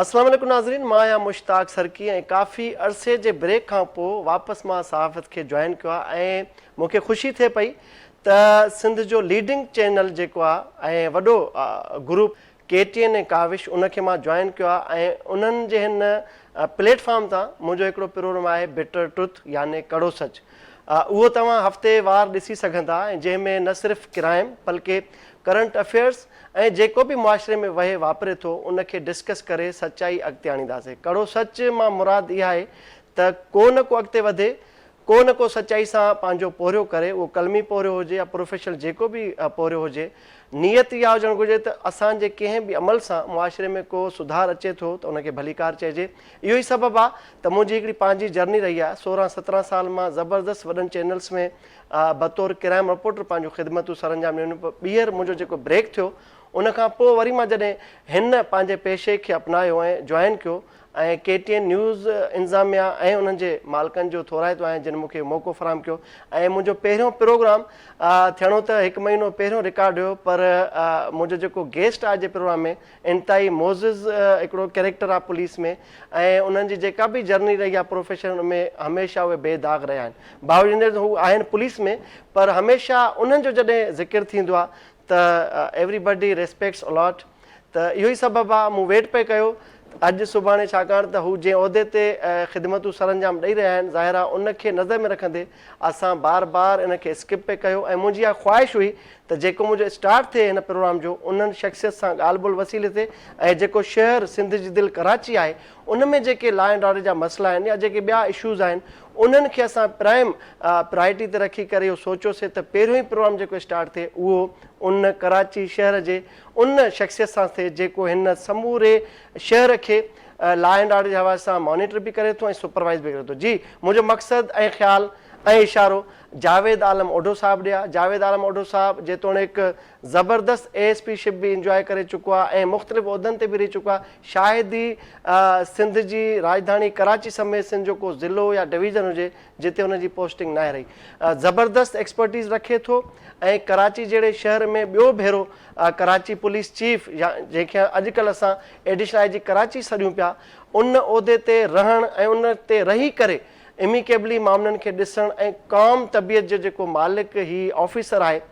السلام عليڪم ناظرين مان آهيان مشتاق سرڪي ۽ ڪافي عرصي جي بريڪ کان پوء واپس مان صحافت کي جوائن ڪيو آهي ۽ مون کي خوشي ٿئي پئي ته سنڌ جو ليڊنگ چينل جيڪو آهي ۽ وڏو گروپ ڪي ٽي اين ۽ ڪاوش ان کي مان جوائن ڪيو آهي ۽ انهن جي هن پليٽ فارم تان منهنجو هڪڙو پروگرام آهي بٽر ٽروٿ يعني ڪڙو سچ اهو توهان هفتي وار ڏسي سگهندا ۽ جنهن ۾ نه صرف ڪرائم بلڪه ڪرنٽ افيئرس ۽ جيڪو به معاشري ۾ وهي واپري ٿو ان کي ڊسڪس ڪري سچائي اڳتي آڻينداسين. ڪڙو سچ مان مراد اها آهي ته ڪو نه ڪو اڳتي وڌي، ڪو نه ڪو سچائي سان پنهنجو پورهيو ڪري، اهو قلمي پورهيو هجي يا پروفيشنل جيڪو به پورهيو هجي، نيت اها هجڻ گهرجي ته اسان جي ڪنهن به عمل سان معاشري ۾ ڪو سڌار اچي ٿو ته ان کي ڀليڪار چئجي. اهو ئي سبب آهي ته منهنجي هڪڙي پنهنجي جرني رهي آهي، سورهن سترهن سال مان زبردست وڏن چينلز ۾ بطور ڪرائم رپورٽر پنهنجون خدمتون سرانجام ڏنيون پر ٻيهر منهنجو جيڪو بريڪ ٿيو ان کان پوء وري مان جڏهن هن پنهنجي پيشي کي اپنايو ۽ جوائن ڪيو ۽ ڪي ٽي اين نيوز انتظاميا ۽ انهن جي مالڪن جو ٿورائتو آهيان جن مون کي موقعو فراهم ڪيو ۽ منهنجو پهريون پروگرام ٿيڻو ته هڪ مهينو پهريون رڪارڊ هيو پر منهنجو جيڪو گيسٽ آهي جي پروگرام ۾ انتهائي معزز هڪڙو ڪيريڪٽر آهي پوليس ۾ ۽ انهن جي جيڪا به جرني رهي آهي پروفيشن ان ۾ هميشه اهي بي داغ رهيا آهن باوجود ان جي هو آهن پوليس ۾ پر هميشه انهن جو جڏهن ذڪر ٿيندو آهي ته ايوري بڊي ريسپيڪٽس الاٽ ته اهو ئي سبب آهي مون ويٽ پئي ڪيو اڄ سڀاڻي ڇاڪاڻ ته هو جنهن عهدي تي خدمتون سرانجام ڏئي رهيا آهن ظاهر آهي ان کي نظر ۾ رکندي اسان بار بار ان کي اسڪپ پئي ڪيو ۽ منهنجي اها خواهش هئي ته جيڪو منهنجو اسٽارٽ ٿئي هن پروگرام جو انهن شخصيت سان ڳالهه ٻولهه وسيلي ٿئي ۽ جيڪو شهر سنڌ جي دل ڪراچي آهي ان ۾ جيڪي لا اينڊ آرڊر جا مسئلا آهن يا جيڪي ٻيا اشوز آهن انهن کي اسان پرائم پرائرٽي تي رکي ڪري اهو سوچيوسي ته پهريون ئي پروگرام جيڪو اسٽارٽ ٿئي اهو ان ڪراچي شهر جي ان شخصيت سان ٿئي جيڪو هن سموري شهر کي لا اينڊ آرڊر جي حوالي سان مانيٽر به ڪري ٿو ۽ سپروائيز به ڪري ٿو جي منهنجو مقصد ۽ خيال ۽ اشارو جاويد عالم اوڍو صاحب ڏي آ. جاويد عالم اوڍو صاحب جيتوڻيڪ زبردست اي ايس پي شپ به انجواء ڪري چڪو آ ۽ مختلف عهدن تي به رهي چڪو آ. شايد ئي سنڌ جي راڄڌاڻي ڪراچي سميت سنڌ جو ڪو ضلعو يا ڊويزن هجي جتي هن جي پوسٽنگ ناهي رهي. زبردست ايڪسپرٽيز رکي ٿو ۽ ڪراچي جهڙي شهر ۾ ٻيو ڀيرو ڪراچي پوليس چيف يا جنهن کي اڄڪلهه اسان ايڊيشنل I جي ڪراچي سڏيون پيا ان عهدي تي رهڻ ۽ ان تي رهي ڪري اميڪيبلي معاملن کي ڏسڻ ۽ ڪام طبيعت جو جيڪو مالڪ هي آفيسر آهي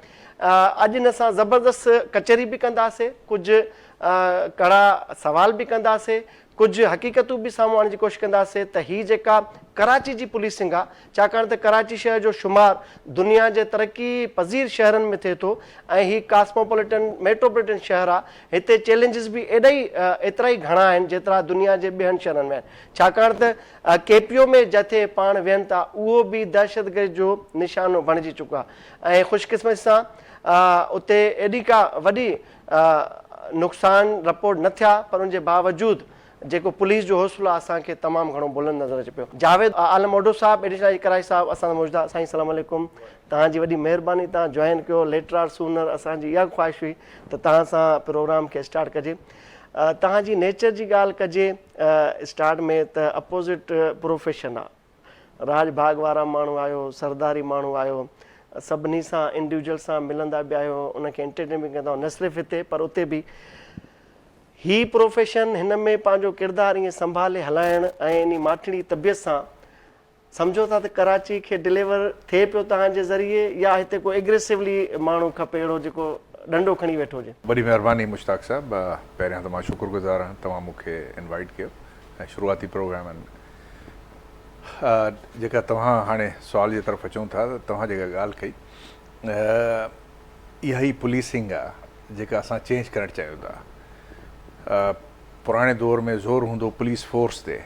اڄ ان سان زبردست ڪچهري به ڪنداسي ڪجهه ڪڙا سوال به ڪنداسي ڪجهه حقيقتون به سامهون آڻڻ جي ڪوشش ڪنداسي ته هي جيڪا ڪراچي جي پوليسنگ آ ڇاڪاڻ ته ڪراچي شهر جو شمار دنيا جي ترقي پذير شهرن ۾ ٿئي ٿو ۽ هي ڪاسموپوليٽن ميٽروپوليٽن شهر آ هتي چئلينجز به ايڏا ئي ايترا ئي گهڻا آهن جيترا دنيا جي ٻين شهرن ۾ آهن ڇاڪاڻ ته ڪي پي او ۾ جٿي پاڻ ويهن ٿا اهو به دهشتگردي جو نشانو بڻجي چڪو آهي ۽ خوش قسمتي سان اتي ايڏي ڪا وڏي نقصان رپورٽ نه ٿيا پر ان جي باوجود جيڪو پوليس جو حوصلو آهي اسان کي تمام گهڻو بلند نظر اچي پيو. جاويد عالم اوڍو صاحب ايڊيشنل I جي ڪراچي صاحب اسان سان موجود آهي سائين سلام عليڪم توهان جي وڏي مهرباني توهان جوائن ڪيو ليٽر آر سونر اسان جي اها خواهش هئي ته توهان سان پروگرام کي اسٽارٽ ڪجي توهان جي نيچر جي ڳالهه ڪجي اسٽارٽ ۾ ته اپوزٽ پروفيشن آ راڄ ڀاڳ وارا ماڻهو آهيو سرداري ماڻهو آهيو سڀني سان انڊيوجل سان ملندا به آهيو ان کي انٽرٽين به ڪندا آهيو نه صرف هتي پر اتي به هي پروفيشن هن ۾ پنهنجو ڪردار ائين سنڀالي هلائڻ ۽ انهي ماٺيڻي طبيعت سان سمجهو ٿا ته ڪراچي کي ڊليور ٿئي پيو توهان جي ذريعي يا هتي ڪو ايگريسولي ماڻهو کپي اهڙو جيڪو ڏنڊو کڻي ويٺو هجي. وڏي مهرباني مشتاق صاحب پهريان ته مان شڪر گذار آهيان توهان مون کي انوائيٽ ڪيو ۽ شروعاتي پروگرامن ۾ جيڪا توهان هاڻي سوال جي طرف اچون ٿا ته توهان جيڪا ڳالهه ڪئي اها ئي پوليسنگ آهي جيڪا اسان چينج ڪرڻ چاهيون ٿا پراڻي دور ۾ زور هوندو پوليس فورس تي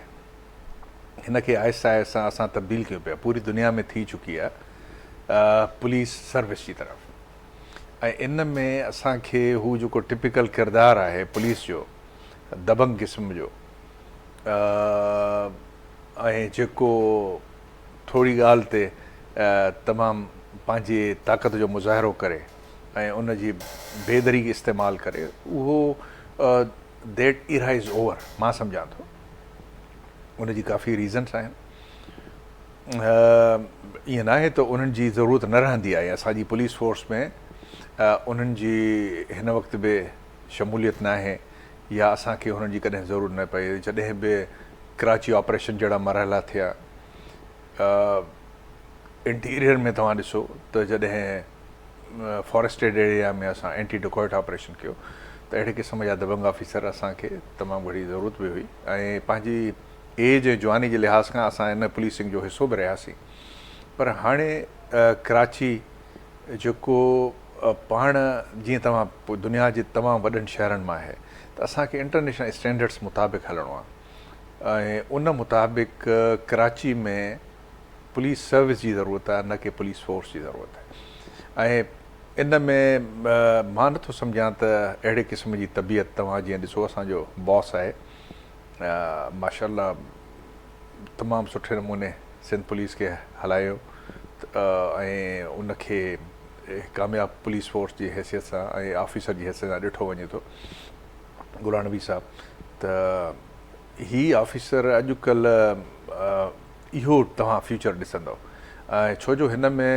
هن کي آهستي آهستي اسان تبديل ڪيون پيا پوري دنيا ۾ ٿي چڪي آهي پوليس سروس جي طرف ۽ ان ۾ اسان کي هو جيڪو ٽپيڪل ڪردار آهي پوليس جو دبنگ قسم جو ۽ جيڪو ٿوري ڳالهه تي تمام پنهنجي طاقت جو مظاهرو ڪري ۽ ان جي بي دريغ استعمال ڪري اهو that era is over مان سمجهان ٿو ان جي ڪافي ريزنس آهن ائين ناهي ته انهن جي ضرورت نه رهندي آهي اسان جي پوليس فورس ۾ انهن جي هن وقت به شموليت ناهي يا اسان کي هنن جي ڪڏهن ضرورت نه پئي جڏهن به ڪراچي آپريشن جهڙا مرحلا ٿيا انٽيريئر ۾ توهان ڏسو ته جڏهن فاريسٽيڊ ايريا ۾ اسان اينٽي ڊڪوئٽ آپريشن ڪيو ته اهڙي قسم جا دبنگ آفيسر اسان کي تمام گهڻي ضرورت به هئي ۽ پنهنجي ايج ۽ جواني جي لحاظ کان اسان ان پوليسنگ جو حصو به رهياسين پر هاڻي ڪراچي جيڪو پاڻ جيئن توهان دنيا جي تمام وڏن شهرن مان آهي ته اسان کي انٽرنيشنل اسٽينڊرڊس مطابق هلڻو آهي ۽ ان مطابق ڪراچي ۾ پوليس سروس جي ضرورت آهي نه ڪي پوليس فورس جي ضرورت آهي ۽ ان ۾ مان نٿو سمجهان ته اهڙي قسم جي طبيعت توهان جيئن ڏسو اسان جو باس آهي ماشاء الله تمام سٺي نموني سنڌ پوليس کي هلايو ۽ ان کي ڪامياب پوليس فورس جي حيثيت سان ۽ آفيسر جي حيثيت سان ڏٺو وڃي ٿو غلام نبي صاحب ته هي آفيسر اڄ ڪلهه اهو توهان فيوچر ڏسندؤ ۽ ڇو جو هن ۾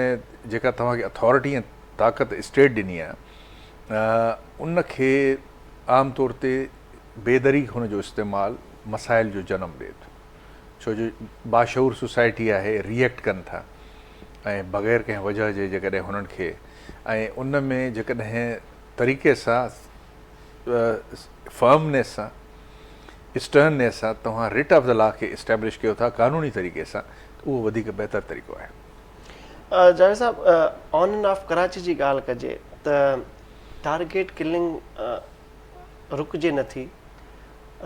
جيڪا توهان کي اٿارٽي ۽ طاقت اسٽيٽ ڏني آهي ان کي عام طور تي بي دريغ هن جو استعمال مسائل جو جنم ڏئي ٿو ڇو جو باشعور سوسائٽي آهي ري ايڪٽ ڪن ٿا ۽ بغير ڪنهن وجهه جي جيڪڏهن هنن کي ۽ ان ۾ جيڪڏهن طريقي سان فرمنيس سان اسٽرننيس سان توهان رٽ آف the لا کي اسٽيبلش ڪيو ٿا قانوني طريقي سان ته اهو وڌيڪ بهتر طريقو آهي. جاويد صاحب آن اينڊ آف ڪراچي جي ڳالهه ڪجي ته ٽارگيٽ ڪلنگ رڪجي نٿي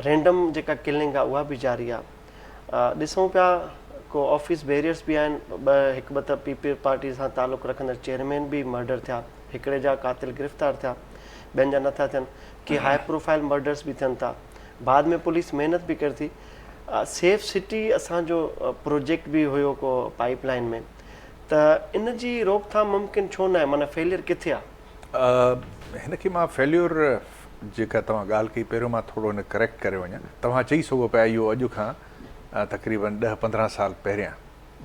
رينڊم جيڪا ڪلنگ آهي اها به جاري آهي ڏسون پيا ڪو آفيس بيريئرس به آهن ٻه هڪ ٻه ته پي پي پارٽي سان تعلق رکندڙ چيئرمين به مرڊر ٿيا هڪڙي جا قاتل گرفتار ٿيا ٻين جا نٿا ٿين ڪي هاء پروفائل مرڊرس به ٿين ٿا بعد ۾ پوليس محنت به ڪري ٿي سيف سٽي اسان جو پروجيڪٽ به هيو ڪو پائپ لائن ۾ ته ان جي روڪٿام ممڪن ڇو ناهي معنيٰ فيليئر ڪٿي آ؟ هن کي مان فيليور جيڪا توهان ڳالهه ڪئي پهريون مان ٿورو هن ڪريڪٽ ڪري وڃان توهان چئي سگهو پيا اهو اڄ کان تقريبن ڏهه 15 سال پهريان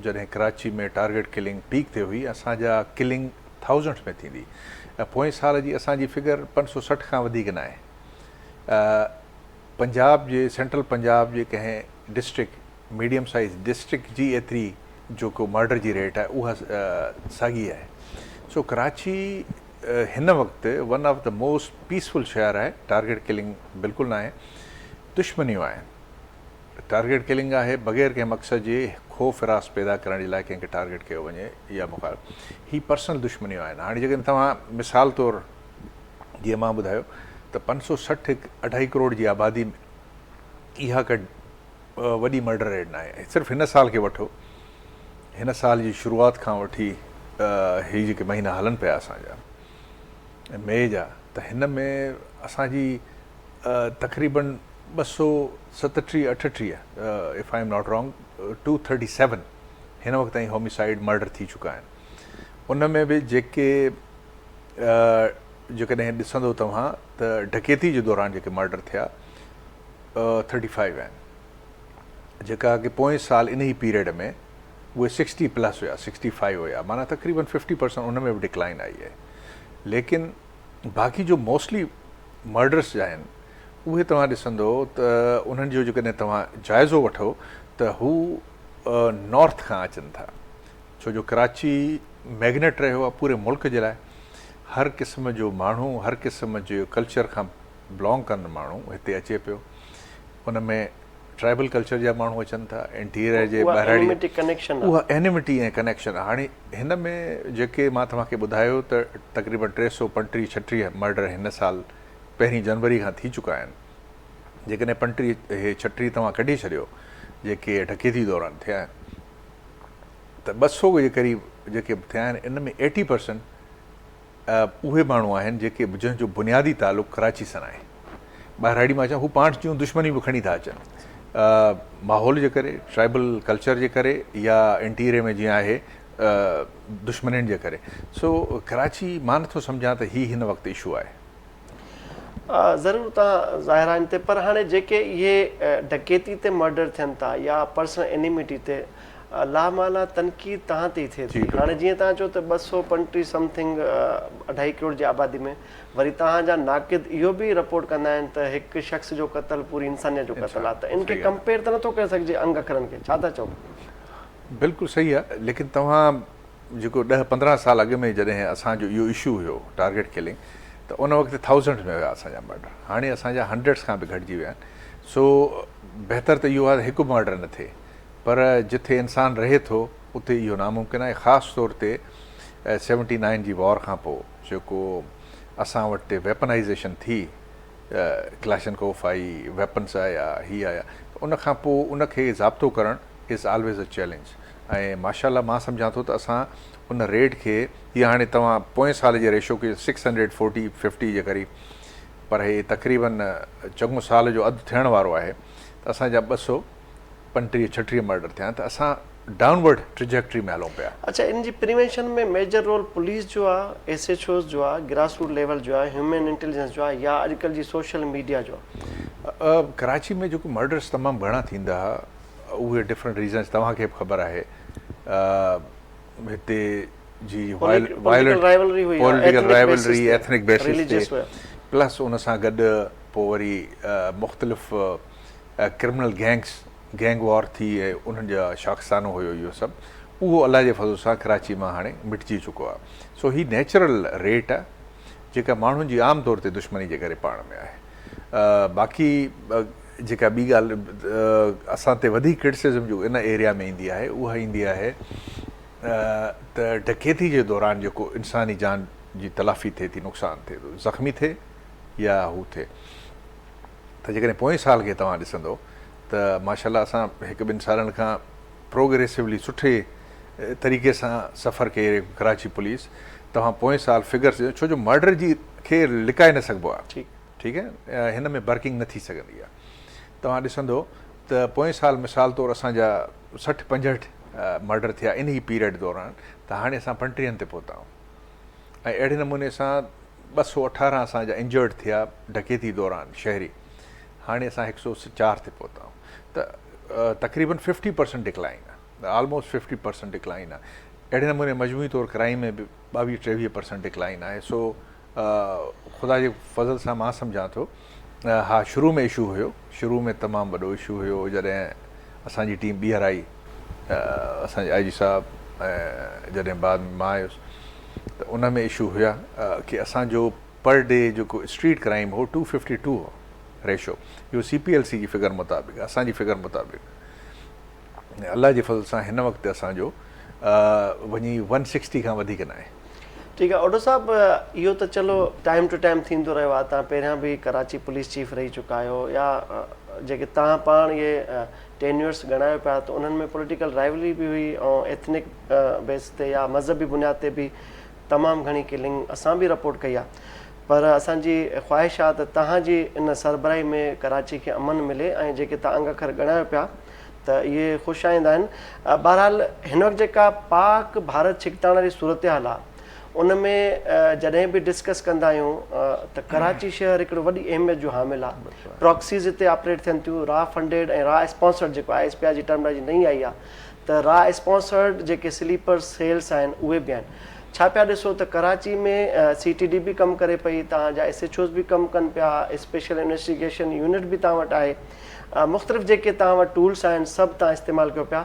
جڏهن ڪراچي ۾ ٽارگيٽ ڪلنگ پيڪ تي هئي اسان جا ڪلنگ ٿائوزنڊس ۾ ٿيندي پوئين سال جي اسان جي فگر 560 کان وڌيڪ ناهي پنجاب جي سينٽرل پنجاب جي ڪنهن ڊسٽرڪٽ ميڊيم سائيز ڊسٽرڪٽ جي ايتري جو ڪو مرڊر جي ريٽ آهي اها ساڳي آهي سو ڪراچي هن وقت one of the most peaceful شهر آهي ٽارگيٽ ڪلنگ بلڪل ناهي دشمنيون آهن ٽارگيٽ ڪلنگ آهي بغير ڪنهن مقصد جي خوف حراس پيدا ڪرڻ جي لاء ڪنهن کي ٽارگيٽ ڪيو وڃي يا مخالف هي پرسنل دشمنيون آهن هاڻي جيڪڏهن توهان مثال طور جيئن مان ٻڌايو ته 560 هڪ اڍائي ڪروڙ جي آبادي ۾ اها ڪا وڏي مرڊر ريٽ ناهي صرف هن سال کي وٺو هن سال جي شروعات کان وٺي هي جيڪي مهينا هلن پيا اسان جا مئي جا ته هن ۾ اسان جي تقريبن 237 38 if I am not wrong 237 هن وقت تائين هوميسائيڊ مرڊر ٿي چڪا آهن ان ۾ به جيڪي جيڪڏهن ڏسندو توهان ته ڊڪيتي جي دوران جيڪي مرڊر ٿيا 35 آهن جيڪا ڪي پوئين سال انهي پيريڊ ۾ اهي 60 پلس هيا 65 هيا معنيٰ تقريبن 50% ان ۾ به ڊڪلائن آئي آهي ليڪن باقي جو موسٽلي مرڊرس جا آهن اهي توهان ڏسندو ته انهن جو جيڪڏهن توهان جائزو وٺو ته هو نارٿ کان اچن ٿا ڇو جو ڪراچي ميگنيٽ رهيو آهي پوري ملڪ جي لاء هر قسم جو ماڻهو هر قسم جي ڪلچر کان بلانگ ڪندڙ ماڻهو هتي اچي پيو ان ۾ ٽرائبل ڪلچر جا ماڻهو اچن ٿا انٽيريئر جي ٻهراڙي اها اينيمٽي ۽ ڪنيڪشن هاڻي هن ۾ جيڪي مان توهان کي ٻڌايو ته تقريبن 335 36 مرڊر هن سال پهرين جنوري کان ٿي چڪا آهن جيڪڏهن 35 هي 36 توهان ڪڍي ڇڏيو جيڪي ڊڪيتي دوران ٿيا آهن ته 200 جي قريب جيڪي ٿيا آهن ان ۾ 80% اهي ماڻهو آهن جيڪي جنهن جو بنيادي تعلق ڪراچي سان آهي. ٻهراڙي مان اچن هو پاڻ جون دشمنيون به کڻي ٿا اچن ماحول جي ڪري ٽرائبل ڪلچر جي ڪري يا انٽيريئر ۾ جيئن آهي دشمنين جي ڪري سو ڪراچي مان نٿو سمجهان ته هي هن وقت اشو آهي. ضرور تان ظاهر آهن تي پر هاڻي جيڪي اهي ڊڪيتي تي مرڊر ٿين ٿا يا پرسنل انيميٽي تي لامحاله تنقيد توهان تي ئي ٿئي ٿي. هاڻي جيئن توهان چئو ته 235 سم ٿنگ اڍائي ڪروڙ جي آبادي ۾ وري توهان جا ناقد اهو به رپورٽ ڪندا آهن ته هڪ شخص جو قتل پوري انسانيت جو قتل آهي ته ان کي ڪمپيئر ته نٿو ڪري سگهجي انگ اکرن کي ڇا ٿا چئو؟ بلڪل صحيح آهي ليڪن توهان جيڪو ڏهه 15 سال اڳ ۾ جڏهن اسان جو اهو اشو هيو ٽارگيٽ ڪلنگ ته ان وقت ٿائوزنڊ ۾ هيا اسان جا مرڊر هاڻي اسان جا هنڊريڊس کان به گهٽجي ويا آهن سو بهتر ته اهو آهي ته هڪ به مرڊر نه ٿئي پر جٿي انسان رهي ٿو اتي اهو ناممڪن آهي خاص طور تي سيونٽي نائين جي وار کان پوء جيڪو اسان وٽ ويپنائيزيشن ٿي ڪلاشنڪوف آئي ويپنس آيا هي آيا ان کان پوء ان کي ضابطو ڪرڻ از آلويز ا چئلينج ۽ ماشاء الله مان سمجهان ٿو ته اسان ان ريٽ کي هي هاڻي توهان پوئين سال جي ريشو کي سڪس هنڊريڊ فورٽي ففٽي جي قريب پر هي تقريبن چڱو سال جو اڌ ٿيڻ وارو آهي ته اسان جا 235 36 مرڊر ٿيا آهن ته اسان ڊائون ورڊ ٽريجيڪٽري ۾ هلون پيا. اڇا ان جي پريوينشن ۾ ميجر رول پوليس جو آ، ايس ايڇ اوز جو آ، گراس روٽ ليول جو آ، هيومن انٽيليجنس جو آ يا اڄڪلهه جي سوشل ميڊيا جو آ؟ ڪراچي ۾ جيڪو مرڊرس تمام گهڻا ٿيندا ها اهي ڊفرنٽ ريزنس توهان کي به خبر آهي هتي جي پوليٽيڪل رائيولري هئي پوليٽيڪل رائيولري ايٿنڪ بيسس تي پلس ان سان گڏ پوء وري مختلف ڪرمنل گينگس گينگ وار ٿي ۽ انهن جا شاخسانو هيو اهو سڀ اهو الله جي فضل سان ڪراچي مان هاڻي مٽجي چڪو آهي سو هي نيچرل ريٽ آهي جيڪا ماڻهن جي عام طور تي دشمني جي ڪري پاڻ ۾ آهي باقي جيڪا ٻي ڳالهه اسان تي وڌيڪ ڪرٽسزم جو ان ايريا ۾ ايندي آهي اها ايندي آهي ته ڊڪيتي جي دوران جيڪو انساني جان جي تلافي ٿئي ٿي نقصان ٿئي ٿو زخمي ٿئي يا هو ٿئي ته جيڪڏهن پوئين سال کي توهان ڏسندو ته ماشاء الله اسان هڪ ٻن سالن کان پروگريسولي سٺي طريقي سان سفر ڪئي رهي ڪراچي پوليس توهان پوئين سال فگرس ڇو جو مرڊر جي کي لڪائي نه سگهبو آهي ٺيڪ آهي هن ۾ برڪنگ نه ٿي سگهندي آهي توهان ڏسندو ته پوئين سال مثال طور اسان جا 60 65 مرڊر ٿيا انهي پيريڊ دوران ته هاڻي اسان 35 تي پهتا آهيون ۽ اهڙي نموني سان 218 اسان جا انجرڊ ٿيا ڊڪيتي دوران شهري هاڻي اسان 104 تي پهتا آهيون ته تقريبن ففٽي پرسنٽ ڊڪلائن آهي آلموسٽ ففٽي پرسنٽ ڊڪلائن آهي اهڙي نموني مجموعي طور ڪرائيم ۾ به 22 23 پرسنٽ ڊڪلائن آهي سو خدا جي فضل سان مان سمجهان ٿو ها شروع ۾ اشو هيو شروع ۾ تمام وڏو اشو هيو جڏهن اسان جي ٽيم ٻيهر آئي اسان جي آء جي صاحب ۽ جڏهن بعد ۾ مان آيس ته ان ۾ اشو هيا ڪي اسان جو پر ڊي جيڪو اسٽريٽ ڪرائيم هو ٽو ففٽي ٽو هو ريشو اهو سي پي ايل سي جي فگر مطابق اسان جي فگر مطابق الله جي فضل سان هن وقت اسان جو وڃي ون سڪسٽي کان وڌيڪ ناهي. ٺيڪ آهي اوڍو صاحب اهو ته چلو ٽائيم ٽو ٽائيم ٿيندو رهيو آهي تهان پهريان به ڪراچي پوليس چيف رهي چڪا آهيو يا جيڪي تهان پاڻ اهي ٽينيورس ڳڻايو پيا ته انهن ۾ پوليٽيڪل رائيولري به هئي ۽ ايٿنڪ بيس تي يا مذهبي بنياد تي به تمام گهڻي ڪلنگ اسان به رپورٽ ڪئي آهي پر اسان جي خواهش آهي ته توهان جي ان سربراهي ۾ ڪراچي کي امن ملي ۽ جيڪي توهان انگ اکر ڳڻايو پيا ته اهي خوش آئنده آهن بهرحال هن وقت جيڪا پاڪ ڀارت ڇڪتاڻ واري صورتحال آهي ان ۾ جڏهن به ڊسڪس ڪندا آهيون ته ڪراچي شهر هڪڙو وڏي اهميت جو حامل آهي پراڪسيز هتي آپريٽ ٿين ٿيون را فنڊيڊ ۽ را اسپانسرڊ جيڪو I S P R جي ٽرمنالاجي نئين آئي آهي ته را اسپانسرڊ جيڪي سليپر سيلس آهن اهي به آهن ڇا پيا ڏسو ته ڪراچي ۾ سي ٽي ڊي به ڪم ڪري پئي توهان جا ايس ايڇ اوز به ڪم ڪن پيا اسپيشل انويسٽيگيشن يونٽ به توهان وٽ آهي مختلف جيڪي توهان وٽ ٽولس آهن سڀ توهان استعمال ڪيو پيا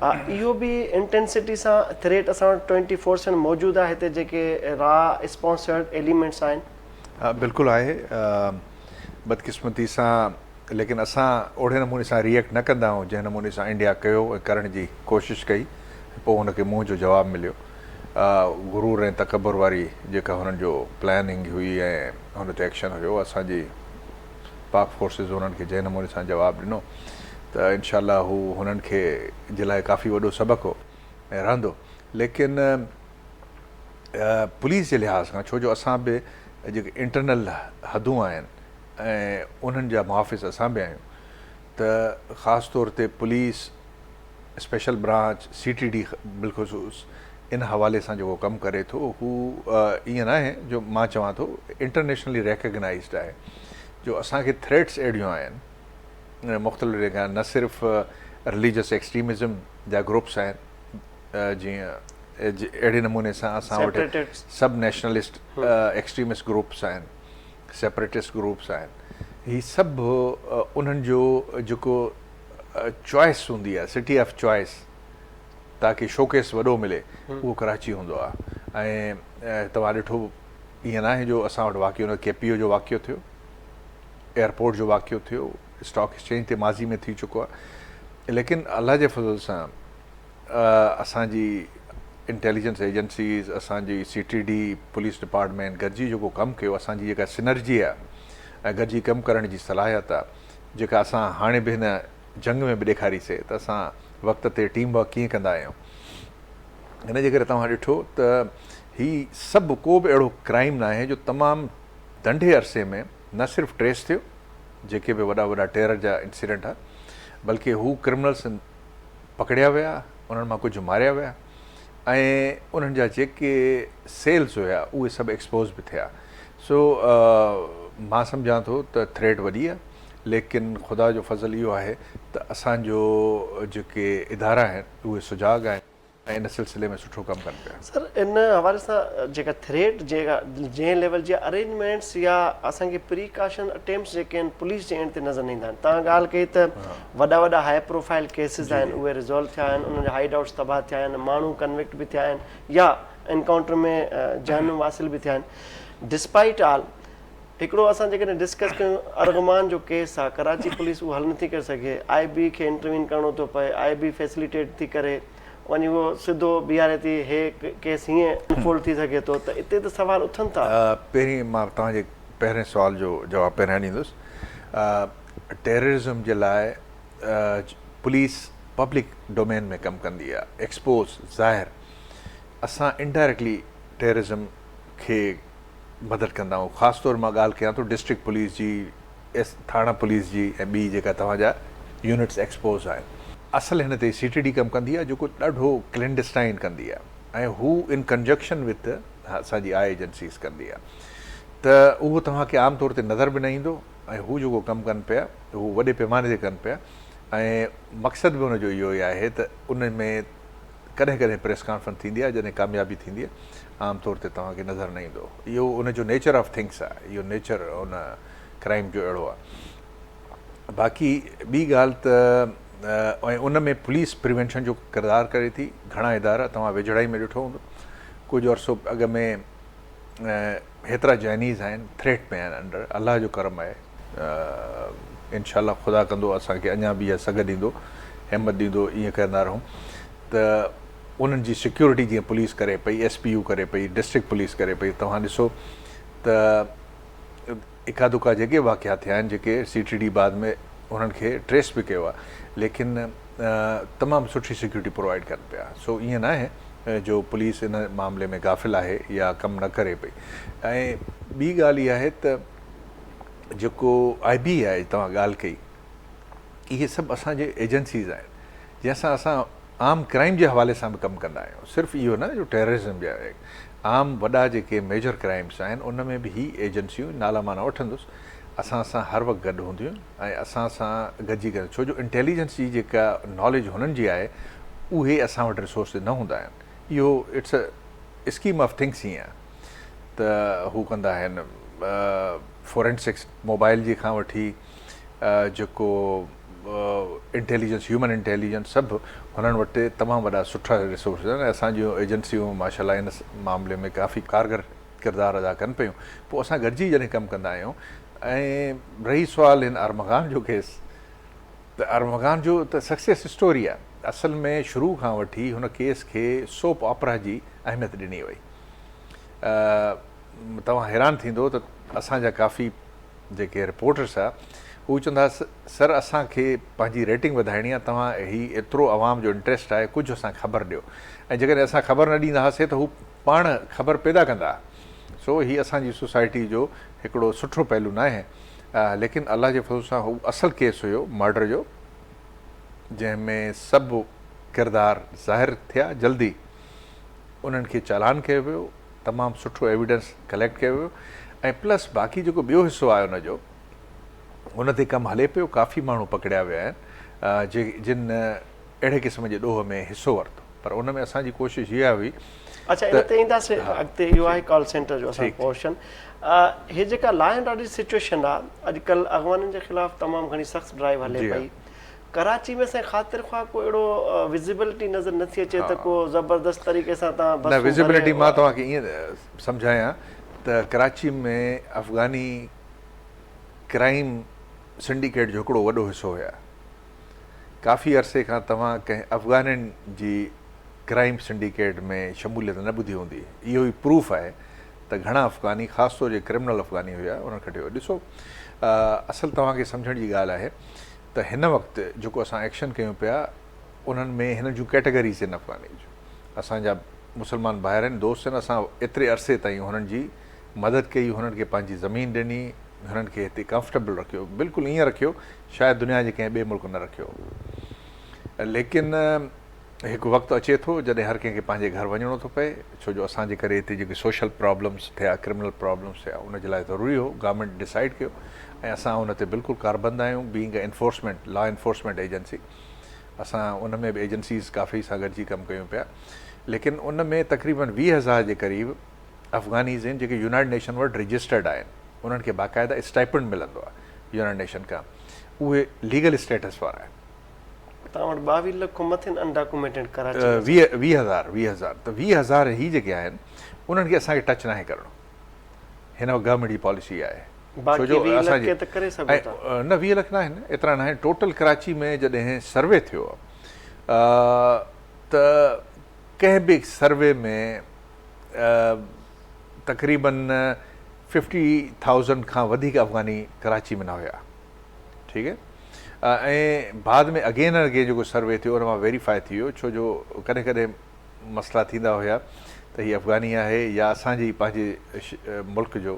اهو به انٽينسٽي سان ٿريٽ اسان وٽ ٽوئنٽي فور سيون موجود آهي هتي جيڪي را اسپانسرڊ ايليمينٽس آهن. بلڪل آهي بدقسمتي سان ليڪن اسان اوڙي نموني سان ريئيڪٽ نه ڪندا آهيون جنهن نموني سان انڊيا ڪيو ۽ ڪرڻ جي ڪوشش ڪئي ۽ پوء هن کي منهن جو جواب مليو غرور ۽ تڪبر واري جيڪا هنن جو پلاننگ هئي ۽ هن تي ايڪشن هيو اسان جي پاڪ فورسز انهن کي جنهن نموني سان جواب ڏنو ته انشاء الله هو هنن کي جي لاء ڪافي وڏو سبق هو ۽ رهندو ليڪن پوليس جي لحاظ کان ڇو جو اسان به جيڪي انٽرنل حدون آهن ۽ انهن جا محافظ اسان به آهيون ته خاص طور تي police special branch, C T D بالخصوص ان حوالي سان جيڪو ڪم ڪري ٿو هو ائين ناهي جو مان چوان ٿو انٽرنيشنلي ريڪگنائيزڊ آهي جو اسان کي ٿريٽس اهڙيون آهن مختلف جڳهن نه صرف رليجس ايڪسٽريمزم جا گروپس آهن جيئن اهڙي نموني سان اسان وٽ سب نيشنلسٽ ايڪسٽريمسٽ گروپس آهن سيپريٽسٽ گروپس آهن هي سڀ انهن جو جيڪو چوائس هوندي آهي سٽي آف چوائس تاڪي شوڪيس وڏو ملي اهو ڪراچي هوندو آهي ۽ توهان ڏٺو ائين ناهي جو اسان وٽ واقعو نه ڪي پي او جو واقعو ٿيو ايئرپورٽ جو واقعو ٿيو اسٽاڪ ايڪسچينج تي ماضي ۾ ٿي چڪو آهي ليڪن الله جي فضل سان اسان جي انٽيليجنس ايجنسيز اسان جي C T D police department گڏجي جيڪو ڪم ڪيو اسان جي جيڪا سنرجي آهي ۽ گڏجي ڪم ڪرڻ جي صلاحيت آهي جيڪا اسان هاڻي به هن جنگ ۾ به ڏيکاري سي ته اسان وقت تي ٽيم ورڪ ڪيئن ڪندا آهيون هن جي ڪري توهان ڏٺو ته هي سڀ ڪو به اهڙو ڪرائيم ناهي جو تمام ننڍي عرصي ۾ نه صرف ٽريس ٿيو جيڪي به وڏا وڏا ٽيرر جا انسيڊنٽ ها بلڪه هو ڪرمنلس پڪڙيا ويا انهن مان ڪجهه ماريا ويا ۽ انهن جا جيڪي سيلز هيا اهي سڀ ايڪسپوز به ٿيا سو مان سمجهان ٿو ته ٿريٽ وڏي آهي ليڪن خدا جو فضل اهو آهي ته اسان جو جيڪي ادارا آهن اهي سجاڳ آهن ۽ ان سلسلي ۾ سٺو ڪم ڪن پيا. سر ان حوالي سان جيڪا ٿريٽ جيڪا جنهن ليول جي ارينجمينٽس يا اسان کي پريڪاشن اٽيمپٽس جيڪي آهن پوليس جي اينڊ تي نظر نه ايندا آهن توهان ڳالهه ڪئي ته وڏا وڏا هاء پروفائل ڪيسز آهن اهي ريزالو ٿيا آهن انهن جا هائيڊ آئوٽس تباهه ٿيا آهن ماڻهو ڪنوڪٽ به ٿيا آهن يا انڪائونٽر ۾ جهنم واصل به ٿيا آهن ڊسپائيٽ آل هڪڙو اسان جيڪڏهن ڊسڪس ڪيون ارغمان جو ڪيس آ ڪراچي پوليس اهو حل نٿي ڪري سگهي آء بي کي انٽروين ڪرڻو ٿو پئي آء بي فيسليٽيٽ ٿي ڪري وڃي اهو سڌو بيهاري ٿي هي ڪيس هيئن انفولڊ ٿي سگهي ٿو ته اتي ته سوال اٿن ٿا. پهرين مان توهان جي پهرين سوال جو جواب پهريان ڏيندس ٽيررزم جي لاء پوليس پبلڪ ڊومين ۾ ڪم ڪندي آ ايڪسپوز ظاهر اسان انڊائريڪٽلي ٽيررزم کي مدد ڪندا آهيون خاص طور مان ڳالهه ڪيان ٿو ڊسٽرڪٽ پوليس جي ايس ٿاڻا پوليس جي ۽ ٻي جيڪا توهان جا يونٽس ايڪسپوز آهن. اصل هن تي سي ٽي ڊي ڪم ڪندي آهي جيڪو ڏاڍو ڪلينڊسٽائن ڪندي آهي ۽ هو ان ڪنجنڪشن وٿ اسان جي آء ايجنسيز ڪندي آهي ته اهو توهان کي عام طور تي نظر به نه ايندو ۽ هو جيڪو ڪم ڪن پيا هو وڏي پيماني تي ڪن پيا ۽ مقصد به ان جو اهو ئي آهي ته ان ۾ ڪڏهن ڪڏهن پريس ڪانفرنس ٿيندي آهي جڏهن ڪاميابي ٿيندي آهي عام طور تي توهان کي نظر نه ايندو اهو ان جو نيچر آف ٿنگس آهي اهو نيچر ان ڪرائيم جو اهڙو آهي باقي ٻي ڳالهه ته ۽ ان ۾ پوليس پريونشن جو ڪردار ڪري ٿي گهڻا ادارا توهان ويجهڙائي ۾ ڏٺو هوندو ڪجهه عرصو اڳ ۾ هيترا جائنيز آهن ٿريٽ ۾ آهن انڊر الله جو ڪرم آهي انشاء الله خدا ڪندو اسان کي اڃا به اها سگهه ڏيندو همت ڏيندو ائين ڪندا رهون ته انهن جي سيڪيورٽي جيئن پوليس ڪري پئي ايس پي يو ڪري پئي ڊسٽرڪٽ پوليس ڪري پئي توهان ڏسو ته اڪا دڪا جيڪي واقعا ٿيا آهن جيڪي سي ٽي ڊي بعد ۾ انهن کي ٽريس به ڪيو آهي ليڪن تمام سٺي سيڪيورٽي پرووائيڊ ڪن پيا سو ائين ناهي جو پوليس ان معاملي ۾ غافل آهي يا ڪم نه ڪري پئي ۽ ٻي ڳالهه اها آهي ته جيڪو آء بي آهي توهان ڳالهه ڪئي اهي سڀ اسان جي ايجنسيز آهن جنهن سان اسان عام ڪرائيم جي حوالي سان به ڪم ڪندا آهيون صرف اهو نه جو ٽيررزم جا عام وڏا جيڪي ميجر ڪرائيمس آهن ان ۾ به هي ايجنسيون نالا مان نه وٺندس اسان سان هر وقت گڏ هونديون ۽ اسان سان گڏجي ڪري ڇو جو انٽيليجنس جي جيڪا ناليج هنن جي آهي اهي اسان وٽ ريسورس نه هوندا آهن اهو it's a scheme of things ائين آهي ته هو ڪندا آهن فورينسڪس موبائل جي کان وٺي جيڪو انٽيليجنس هيومن انٽيليجنس سڀ هنن وٽ تمام وڏا سٺا ريسورسز آهن ۽ اسان جون ايجنسيون ماشاء الله ان معاملي ۾ ڪافي ڪارگر ڪردار ادا ڪن پيون پوء اسان گڏجي جڏهن ڪم ڪندا آهيون ۽ رهي سوال هن ارمغان جو ڪيس ته ارمغان جو ته سڪسيس اسٽوري آهي اصل ۾ شروع کان وٺي هن ڪيس کي سوپ آپرا جي اهميت ڏني وئي توهان حيران ٿيندو ته اسان جا ڪافي جيڪي رپورٽرس ها هو چوندا ها سر اسان کي پنهنجي ريٽنگ وڌائڻي آهي توهان هي ايترو عوام جو انٽريسٽ آهي ڪجهه اسان کي خبر ڏيو ۽ جيڪڏهن اسان خبر نه ڏيندا هئاسي ته هو پاڻ خبر پيدا ڪندا ها سو هي اسان جي سوسائٽي جو هڪڙو سٺو پهلو ناهي ليڪن الله جي فضل سان هو اصل ڪيس هيو مرڊر جو جنهن ۾ سڀ ڪردار ظاهر ٿيا جلدي انهن کي چالان ڪيو ويو تمام سٺو ايويڊنس ڪليڪٽ ڪيو ويو ۽ پلس باقي جيڪو ٻيو حصو آهي ان جو ان تي ڪم هلي پيو ڪافي ماڻهو پڪڙيا ويا آهن جي جن اهڙي قسم جي ڏوهه ۾ حصو ورتو پر ان ۾ اسان جي ڪوشش اها هئي اڇا ان تي اينداسين اڳتي اهو آهي ڪال سينٽر جو اسان پورشن هي جيڪا لا اينڊ آرڊر جي سچويشن آ اڄڪلهه اغوانين جي خلاف تمام گهڻي سخت ڊرائيو هلي پئي ڪراچي ۾ سائين خاطر خواه ڪو اهڙو وزيبلٽي نظر نٿي اچي ته ڪو زبردست طريقي سان تان بسون نه وزيبلٽي مان توهان کي ائين سمجهايان ته ڪراچي ۾ افغاني ڪرائيم سنڊيڪيٽ جو هڪڙو وڏو حصو هيا ڪافي عرصي کان توهان ڪنهن افغانين جي ڪرائيم سنڊيڪيٽ ۾ شموليت نه ٻڌي هوندي. اهو ئي پروف آهي ته گهڻا افغاني خاص طور جيڪي ڪرمنل افغاني هيا انهن کٽيو. ڏسو اصل توهان کي سمجهڻ جي ڳالهه آهي ته هن وقت جيڪو اسان ايڪشن ڪيون پيا انهن ۾ هنن جون ڪيٽيگريز آهن افغانين جون. اسان جا مسلمان ڀائر آهن دوست آهن اسان ايتري عرصي تائين هنن جي مدد ڪئي هنن کي پنهنجي زمين ڏني هنن کي هتي ڪمفرٽيبل رکيو بلڪل ائين رکيو شايد دنيا جي ڪنهن ٻئي ملڪ نه رکيو هو ليڪن هڪ وقت اچي ٿو جڏهن هر ڪنهن کي پنهنجي گهر وڃڻو ٿو پئي ڇو جو اسان جي ڪري هتي جيڪي سوشل پرابلمس ٿيا ڪرمنل پرابلمس ٿيا ان جي لاء ضروري هو گورنمينٽ ڊسائيڊ ڪيو ۽ اسان ان تي بلڪل ڪاربند آهيون being a enforcement law enforcement agency اسان ان ۾ به ايجنسيز ڪافي سان گڏجي ڪم ڪيون پيا ليڪن ان ۾ تقريبن 20 هزار جي قريب افغانيز آهن جيڪي يونائيٽڊ نيشن وٽ رجسٽرڊ آهن انهن کي باقاعده اسٽائپنڊ ملندو آهي يونائيٽڊ نيشن کان اهي ليگل اسٽيٽس وارا آهن. توهان وٽ 22 لک کان مٿي آهن انڊاڪيومينٽيڊ ڪراچي ۾. 20 هزار 20 هزار ته 20 هزار هي جيڪي آهن انهن کي اسان کي ٽچ ناهي ڪرڻو هن وقت گورنمينٽ جي پاليسي اها آهي ڇو جو باقي 20 لک کي ته ڪري سگهو ٿا. نه 20 لک ناهن ايترا ناهن ٽوٽل ڪراچي ۾ جڏهن سروي ٿيو ته ڪنهن به سروي ۾ تقريبن ففٽي ٿائوزنڊ کان وڌيڪ افغاني ڪراچي ۾ نه هيا ٺيڪ ۽ بعد ۾ اگين اينڊ اگين جيڪو سروي ٿيو ان مان ويريفائي ٿي ويو ڇو جو ڪڏهن ڪڏهن مسئلا ٿيندا هيا ته هي افغاني آهي يا اسان جي پنهنجي ملڪ جو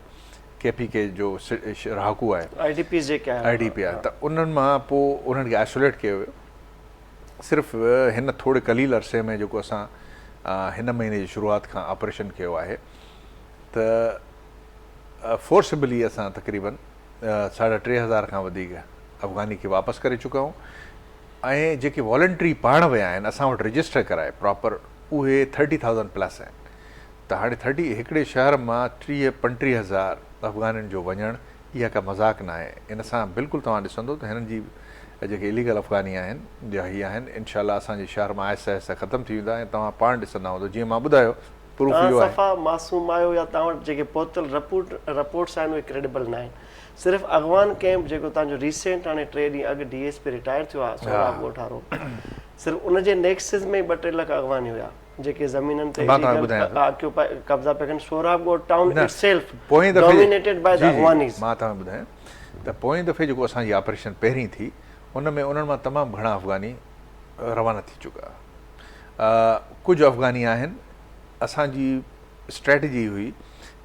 ڪي پي ڪي جو رهاڪو آهي I D Ps جيڪي آهن I D P آهي ته انهن مان پوء انهن کي آئسوليٽ ڪيو ويو صرف هن ٿوري قليل عرصي ۾ جيڪو اسان هن مهيني جي شروعات کان آپريشن ڪيو آهي ته فورسبلي اسان تقريبن ساڍا 3000 کان وڌيڪ افغاني کي واپس ڪري چڪا آهيون ۽ جيڪي والنٽري پاڻ ويا آهن اسان وٽ رجسٽر ڪرائي پراپر اهي ٿرٽي ٿائوزنڊ پلس آهن ته هاڻي ٿرٽي هڪڙي شهر مان 30 35 هزار افغانين جو وڃڻ اها ڪا مذاق ناهي ان سان بلڪل توهان ڏسندو ته هنن جي جيڪي اليگل افغاني آهن يا هي آهن انشاء الله اسان جي شهر مان آهستي آهستي ختم ٿي ويندا ۽ توهان پاڻ ڏسندا هوندو جيئن مان ٻڌايو پروف توهان اهو آهي. صفا معصوم آهيو يا توهان وٽ جيڪي پهتل رپورٽ رپورٽس آهن اهي ڪريڊيبل ناهن صرف اغوان ڪئمپ جيڪو توهان جو ريسينٽ هاڻي ٽي ڏينهن اڳ ڊي ايس پي رٽائر ٿيو آهي سهراب ڳوٺ وارو صرف ان جي نيڪسز ۾ ئي ٻه ٽي لک اغواني هيا. جيڪي زمينن تي مان توهان کي ٻڌايان ٿو. آڪيوپائي قبضا پيا ڪن سهراب ڳوٺ ٽائون نه it self پوئين دفعي ڊومينيٽيڊ باء جي دا جي اغوانيز. مان توهان کي ٻڌايان ته پوئين دفعي جيڪو اسان جي آپريشن پهرين ٿي ان ۾ انهن مان تمام گهڻا افغاني روانا ٿي چڪا ڪجهه افغاني آهن اسان جي اسٽريٽجي هئي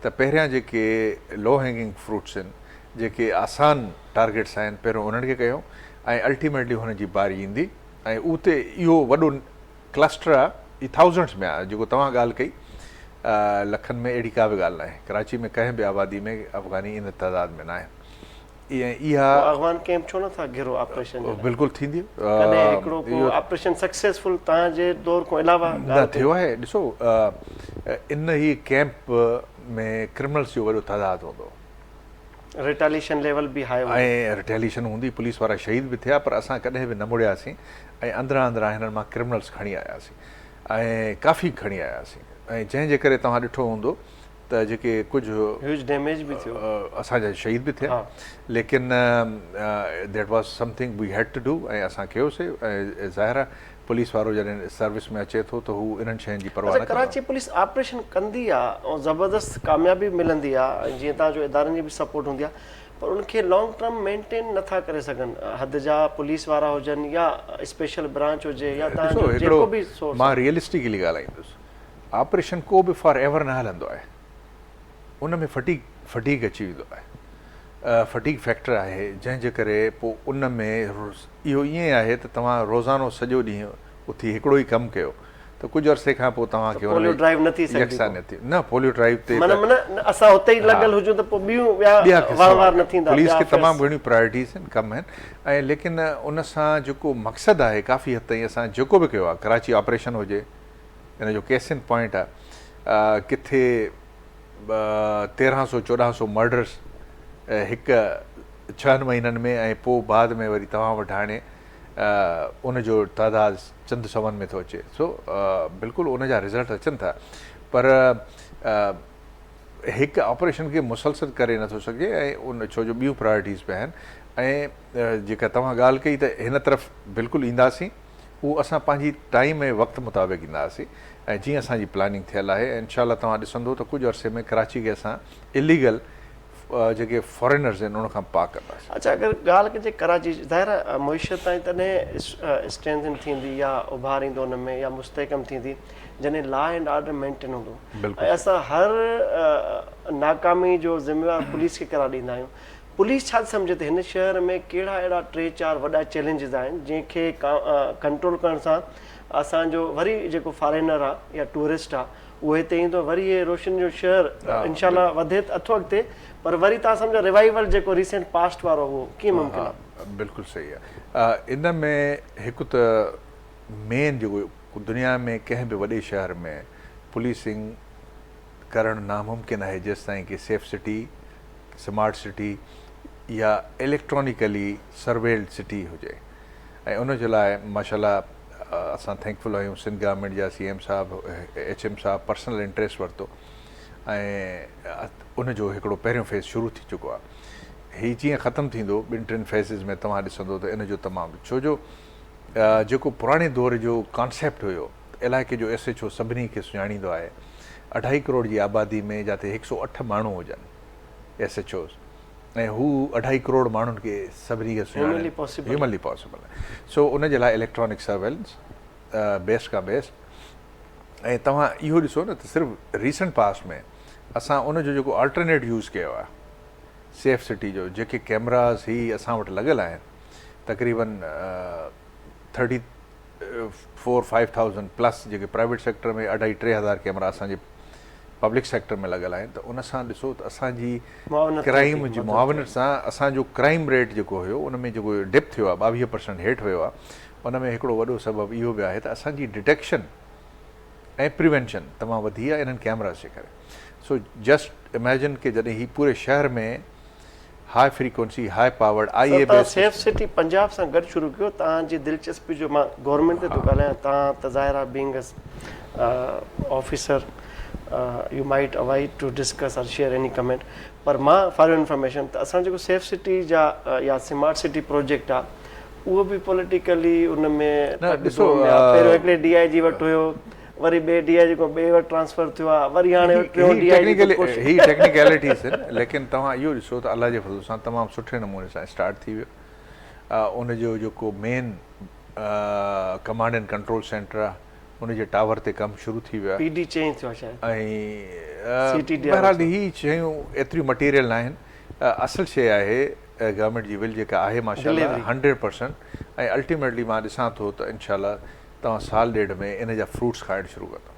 ته پهريان جيڪي لو هينگنگ فروٽس آهن جيڪي آسان ٽارگيٽس آهن پهريون انهن کي ڪيون ۽ الٽيميٽلي هنن جي باري ايندي ۽ اتي اهو وڏو ڪلسٽر آ هي ٿائوزنڊس ۾ آ جيڪو توهان ڳالهه ڪئي لکن ۾ اهڙي ڪا به ڳالهه ناهي ڪراچي ۾ ڪنهن به آبادي ۾ افغاني ان تعداد ۾ ناهن ۽ اها پوء اغوان ڪئمپ ڇو نٿا گهرو آپريشن جي لاء بلڪل ٿيندي ڪڏهن هڪڙو ڪو آپريشن سڪسيسفل توهان جي دور کان علاوه نه ٿيو آهي ڏسو ان هي ڪئمپ ۾ ڪرمنلس جو وڏو تعداد هوندو ريٽاليشن ليول به هاء هوندو. ۽ ريٽاليشن هوندي پوليس وارا شهيد به ٿيا پر اسان ڪڏهن به نه مڙياسين ۽ اندران اندران هنن مان ڪرمنلس کڻي آياسين ۽ ڪافي کڻي آياسين ۽ جنهن جي ڪري توهان ڏٺو هوندو ته جيڪي ڪجهه هيوج ڊيميج به ٿيو. اسان جا شهيد به ٿيا ليڪن that was something we had to do ۽ اسان ڪيوسي ۽ ظاهر آهي پوليس وارو جڏهن سروس ۾ اچي ٿو ته هو انهن شين جي پرواهه اڇا نه ڪندو آهي. ڪراچي پوليس آپريشن ڪندي آ ۽ زبردست ڪاميابي به ملندي آ ۽ جيئن توهان جو ادارن جي به سپورٽ هوندي آ پر ان کي لانگ ٽرم مينٽين نٿا ڪري سگهن حد جا پوليس وارا هجن يا اسپيشل برانچ هجي يا توهان ڏسو جو هڪڙو جيڪو به سورس مان ريئلسٽيڪلي ڳالهائيندس آپريشن ڪو به فار ايور نه هلندو آهي ان ۾ فٽيگ فٽيگ اچي ويندو آهي فٽيگ فيڪٽر آهي جنهن جي ڪري پوء ان ۾ اهو ائين آهي ته توهان روزانو سڄو ڏينهن اٿي هڪڙو ئي ڪم ڪيو ته ته ڪجهه عرصي کان پوء توهان کي پوليو ڊرائيو نه ٿي سگهندي يڪسانيت ٿي نه پوليو ڊرائيو تي معنيٰ معنيٰ اسان اتي ئي لڳل هجون ته پوء ٻيون ٻيا وهنوار نه ٿيندا پوليس کي تمام گهڻيون پرائرٽيز آهن ڪم آهن ۽ ليڪن ان سان جيڪو مقصد آهي ڪافي حد تائين اسان جيڪو به ڪيو آهي ڪراچي آپريشن هجي ان جو ڪيس ان پوائنٽ آهي ڪٿي 13 سو 14 سو مرڊرس هڪ ڇهن مهينن ۾ ۽ پوء بعد ۾ وري توهان وٽ هاڻي ان جو تعداد چند سون ۾ ٿو اچي سو بلڪل ان جا رزلٽ اچن ٿا پر هڪ آپريشن کي مسلسل ڪري نٿو سگهجي ۽ ان ڇو جو ٻيون پرائرٽيز به آهن ۽ جيڪا توهان ڳالهه ڪئي ته هن طرف بلڪل اينداسين اهو اسان پنهنجي ٽائيم ۽ وقت مطابق اينداسين ۽ جيئن اسان جي پلاننگ ٿيل آهي انشاء الله توهان ڏسندو ته ڪجهه عرصي ۾ ڪراچي کي اسان اليگل جيڪي فارينرز آهن ان کان پاڪ ڪنداسين. اڇا اگر ڳالهه ڪجي ڪراچي جي ظاهر آهي معيشت تائين تڏهن اسٽرينٿن ٿيندي يا اڀار ايندو ان ۾ يا مستحڪم ٿيندي جڏهن لا اينڊ آرڊر مينٽين هوندو ۽ اسان هر ناڪامي جو ذميوار پوليس کي قرار ڏيندا آهيون پوليس ڇا ٿي سمجهي ته هن شهر ۾ ڪهڙا اهڙا ٽي چار وڏا چئلينجز آهن جنهن کي ڪنٽرول ڪرڻ سان اسان جو وري جيڪو فارينر آهي يا ٽوئرسٽ آهي اهو هتي ايندو وري هي روشني جو شهر انشاء الله وڌي ته اٿو اڳتي پر وري توهان سمجهو ريوائيول جيڪو ريسينٽ پاسٽ وارو هو ڪيئن ممڪن آهي؟ بلڪل صحيح آهي ان ۾ هڪ ته مين جيڪو دنيا ۾ ڪنهن به وڏي شهر ۾ پوليسنگ ڪرڻ ناممڪن آهي جيستائين ڪي سيف سٽي سمارٽ سٽي يا اليڪٽرانيڪلي سرويلڊ سٽي هجي ۽ ان جي لاء ماشاء الله اسان ٿينڪفل آهيون سنڌ گورنمينٽ جا سي ايم صاحب ايڇ ايم صاحب پرسنل انٽريسٽ ورتو ۽ ان جو هڪڙو پهريون فيز شروع ٿي چڪو آهي هي جيئن ختم ٿيندو ٻن ٽن فيزز ۾ توهان ڏسندو ته ان جو تمام ڇو جو جيڪو پراڻي دور جو ڪانسيپٽ هيو علائقي جو ايس ايڇ او سڀني کي سڃاڻيندو آهي اڍائي ڪروڙ جي آبادي ۾ جاتي هڪ سو اٺ ماڻهو هجن ايس ايڇ اوز ۽ هو اڍائي ڪروڙ ماڻهن کي سڀني کي سڃاڻن هيومنلي پاسيبل ناهي سو ان جي لاء اليڪٽرانڪ سرويلنس بيسٽ کان بيسٽ ۽ توهان اهو ڏسو نه ته صرف ريسنٽ پاسٽ ۾ اسان ان جو جيڪو آلٽرنيٽ يوز ڪيو آهي سيف سٽي جو جيڪي ڪيمراز هي اسان وٽ لڳل آهن تقريبن thirty four five thousand plus جيڪي پرائيويٽ سيڪٽر ۾ اڍائي ٽي هزار ڪيمرا اسان جي پبلڪ سيڪٽر ۾ لڳل آهن ته ان سان ڏسو ته اسان جي ڪرائيم جي معاونت سان اسان جو ڪرائيم ريٽ جيڪو هيو ان ۾ جيڪو ڊپ ٿيو آهي 22 پرسنٽ هيٺ ويو آهي ان ۾ هڪڙو وڏو سبب اهو به آهي ته اسان جي ڊٽيڪشن ۽ پريونشن تمام وڌي آهي انهن ڪيمراز جي ڪري سو جسٽ اميجن ڪي جڏهن هي پوري شهر ۾ high frequency high powered I sir توهان سيف سٽي پنجاب سان گڏ شروع ڪيو توهان جي دلچسپي جو مان گورنمينٽ تي ٿو ڳالهايان توهان ته ظاهر آهي being a officer you might avoid to discuss or share any comment پر مان فار your information ته اسان جيڪو سيف سٽي جا يا سمارٽ سٽي پروجيڪٽ آهي اهو به پوليٽيڪلي ان ۾ پهريون هڪڙي ڊي I جي وٽ هيو وري ٻئي ڊي I جي کان ٻئي وٽ ٽرانسفر ٿيو آهي وري هاڻي ٽيون ڊي I جي هي ٽيڪنيڪلٽيز آهن ليڪن توهان اهو ڏسو ته الله جي فضل سان تمام سٺي نموني سان اسٽارٽ ٿي ويو ان جو جيڪو مين ڪمانڊ اينڊ ڪنٽرول سينٽر آهي ان جي ٽاور تي ڪم شروع ٿي ويو آهي پي ڊي چينج ٿيو آهي شايد ۽ بهرحال هي شيون ايتريون مٽيريل ناهن اصل شيء آهي گورنمينٽ جي ول جيڪا آهي ماشاء الله 100% ۽ الٽيميٽلي مان ڏسان ٿو ته انشاء الله توهان سال ڏيڍ ۾ ان جا فروٽس کائڻ شروع ڪندؤ.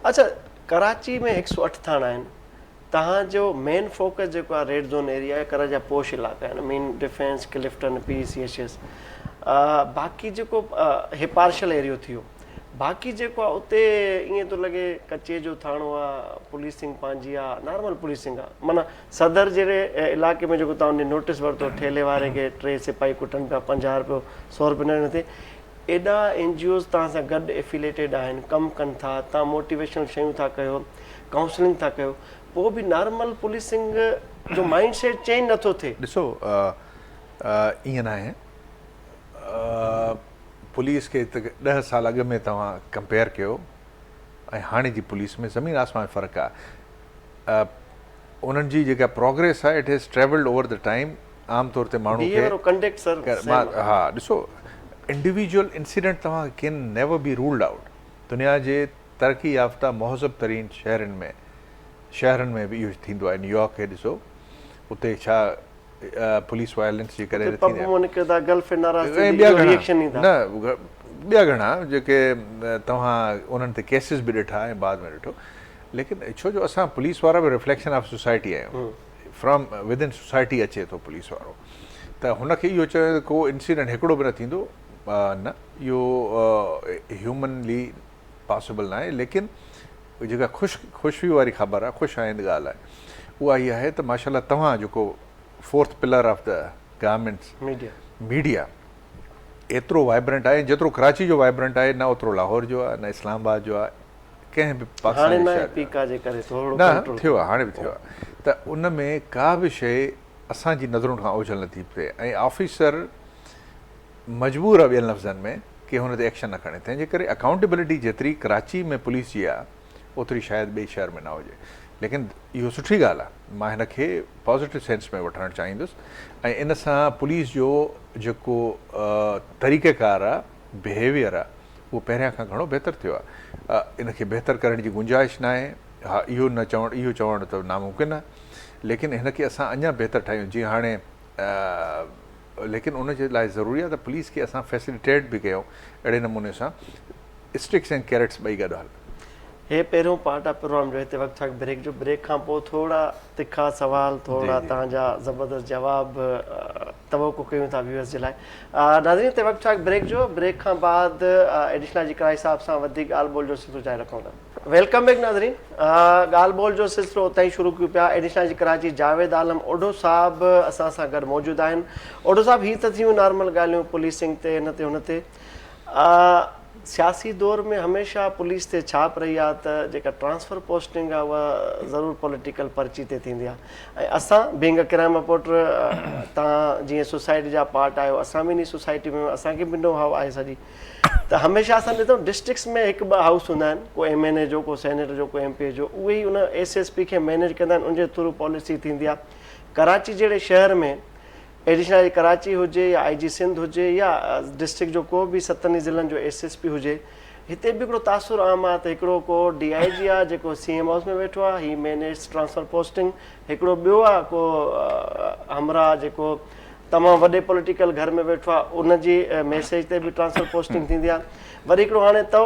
اڇا ڪراچي ۾ هڪ سو اٺ ٿاڻا آهن توهان جو مين فوڪس جيڪو آهي ريڊ زون ايريا آهي ڪراچي جا پوش علائقا آهن main defence Clifton P C H S باقي جيڪو هي پارشل ايريو ٿي ويو باقي جيڪو آهي اتي ائين ٿو لڳي ڪچي جو ٿاڻو آهي پوليسنگ پنهنجي آهي نارمل پوليسنگ آهي معنيٰ صدر جهڙي علائقي ۾ جيڪو توهان نوٽس ورتو ٺيلي واري کي ٽي سپاهي ڪٽن پيا 50 روپيو 100 روپيو نه ڏنو ٿي ايڏا اين جي اوز توهان سان گڏ افيليٽيڊ آهن، ڪم ڪن ٿا، توهان موٽيويشنل شيون ٿا ڪيو، ڪائونسلنگ ٿا ڪيو، پوء به نارمل پوليسنگ جو مائنڊ سيٽ چينج نٿو ٿئي. ڏسو ائين ناهي پوليس کي ته ڏهه سال اڳ ۾ توهان ڪمپيئر ڪيو ۽ هاڻي جي پوليس ۾ زمين آسمان جو فرق آهي. انهن جي جيڪا پروگريس آهي it has travelled over the time عام طور تي ماڻهو کي وارو ڪنڊڪٽ سر سيم آهي. ها ڏسو انڊيويجوئل انسيڊنٽ توهان ڪين نيور بي رولڊ آئوٽ دنيا جي ترقي يافته مهذب ترين شهرن ۾ شهرن ۾ به اهو ٿيندو آهي نيويارڪ کي ڏسو اتي ڇا پوليس وائلنس جي ڪري اتي پب مان نڪرندا گرل فرينڊ ناراض ٿيندي اهو ريئڪشن ڏيندا نه ٻيا گهڻا جيڪي توهان انهن تي ڪيسز به ڏٺا ۽ بعد ۾ ڏٺو ليڪن ڇو جو اسان پوليس وارا به رفليڪشن آف سوسائٽي آهيون فرام ود ان سوسائٽي اچي ٿو پوليس وارو ته هن کي اهو چيو ته ڪو انسيڊنٽ هڪڙو به نه ٿيندو نه اهو هيومنلي پاسيبل ناهي ليڪن جيڪا خوش خوشي واري خبر آهي خوش آئند ڳالهه آهي اها هي آهي ته ماشاء الله توهان جيڪو fourth pillar of the government media media ايترو وائبرنٽ آهي جيترو ڪراچي جو وائبرنٽ آهي نه اوترو لاهور جو آهي نه اسلام آباد جو آهي ڪنهن به پاڪستان جي شهر پيڪا جي ڪري ٿورو نه ٿيو آهي هاڻي به ٿيو آهي ته ان ۾ ڪا به شيء اسان جي نظرن کان اوجهل نٿي ٿئي ۽ آفيسر مجبور آهي ٻين لفظن ۾ ڪي هن تي ايڪشن نه کڻي تنهن جي ڪري اڪائونٽيبلٽي جيتري ڪراچي ۾ پوليس جي آهي اوتري شايد ٻئي شهر ۾ نه هجي ليڪن اهو سٺي ڳالهه آهي مان هن کي پازيٽو سينس ۾ وٺڻ چاهيندس ۽ ان سان پوليس جو جيڪو طريقه ڪار آهي بهيويئر آهي اهو پهريان کان گهڻو بهتر ٿيو آهي ان کي بهتر ڪرڻ جي گنجائش ناهي ها اهو نه چوڻ اهو چوڻ ته ناممڪن آهي ليڪن هن کي اسان اڃا بهتر ٺاهيون جيئن هاڻي ليڪن ان جي لاء ضروري آهي ته پوليس کي اسان فيسليٽيٽ به ڪيون اهڙي نموني سان اسٽڪس ۽ ڪيرٽس ٻئي گڏ هلن. هي پهريون پارٽ آ پروگرام جو هتي وقت ٿيو آهي بريڪ جو بريڪ کان پوء ٿورا تکا سوال ٿورا توهان جا زبردست جواب توقع ڪيون ٿا ويورز جي لاء ناظرين هتي وقت ٿيو آهي بريڪ جو بريڪ کان بعد ايڊيشنل I جي ڪرائي صاحب سان وڌيڪ ڳالهه ٻولهه جو سلسلو جاري رکون ٿا. Welcome back ناظرين ڳالهه ٻولهه جو سلسلو اتان ئي شروع ڪيون پيا ايڊيشنل I جي ڪراچي جاويد عالم اوڍو صاحب اسان سان گڏ موجود آهن اوڍو صاحب هي ته ٿيون نارمل ڳالهيون پوليسنگ تي هن تي هن تي سياسي دور ۾ هميشه پوليس تي ڇاپ رهي آهي ته جيڪا ٽرانسفر پوسٽنگ آهي اها ضرور پوليٽيڪل پرچي تي ٿيندي آهي ۽ اسان بينگ ا ڪرائم رپورٽر تان جيئن سوسائٽي جا پارٽ آهيو اسان به انهي سوسائٽي ۾ اسان کي به نو هائو آهي سڄي ته هميشه اسان ڏٺو ڊسٽرڪٽس ۾ هڪ ٻه هائوس هوندا آهن ڪو ايم اين اي جو ڪو سينيٽر جو ڪو ايم پي اي جو اهي ئي ان ايس ايس پي کي مينيج ڪندا آهن ان جي ٿرو پاليسي ٿيندي آهي ڪراچي جهڙي شهر ۾ ايڊيشنل I جي ڪراچي هجي يا آء جي سنڌ هجي يا ڊسٽرڪٽ جو ڪو به ستن ئي ضلعن جو ايس ايس پي هجي هتي به هڪڙو تاثر عام آهي ته هڪڙو ڪو ڊي I جي آهي جيڪو سي ايم هائوس ۾ ويٺو آهي هي مينيجز ٽرانسفر پوسٽنگ هڪڙو ٻيو آهي ڪو همراهه جيڪو تمام وڏي پوليٽيڪل گهر ۾ ويٺو آهي ان جي ميسيج تي به ٽرانسفر پوسٽنگ ٿيندي آهي وري هڪڙو هاڻي ته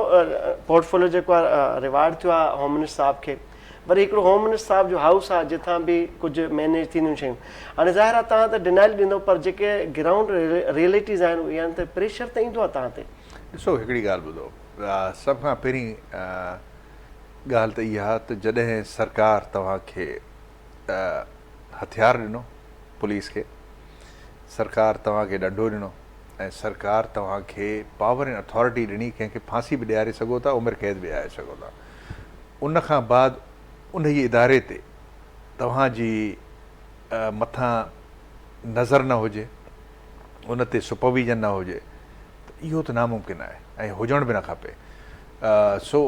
پورٽفوليو جيڪو آهي ريوارڊ ٿيو آهي هوم منسٽر صاحب کي وري هڪڙو هوم منسٽر صاحب جو هائوس آهي جتان به ڪجهه مينيج ٿينديون شيون هاڻي ظاهر آهي توهان ته ڊنائل ڏيندو پر جيڪي گرائونڊ ريئلٽيز آهن اهي آهن ته پريشر ته ايندو آهي توهان تي. ڏسو هڪڙي ڳالهه ٻڌو سڀ کان پهرين ڳالهه ته اها ته جڏهن سرڪار توهان کي هٿيار ڏنو پوليس کي سرڪار توهان کي ڏنڊو ڏنو ۽ سرڪار توهان کي پاور ۽ اٿارٽي ڏني ڪنهن کي ڦاسي به ڏياري سگهو ٿا عمر قيد به ڏياري سگهو ٿا ان کان بعد انهيء اداري تي توهان جي مٿان نظر نه هجي، ان تي سپرويزن نه هجي ته اهو ته ناممڪن آهي ۽ هجڻ به نه کپي. سو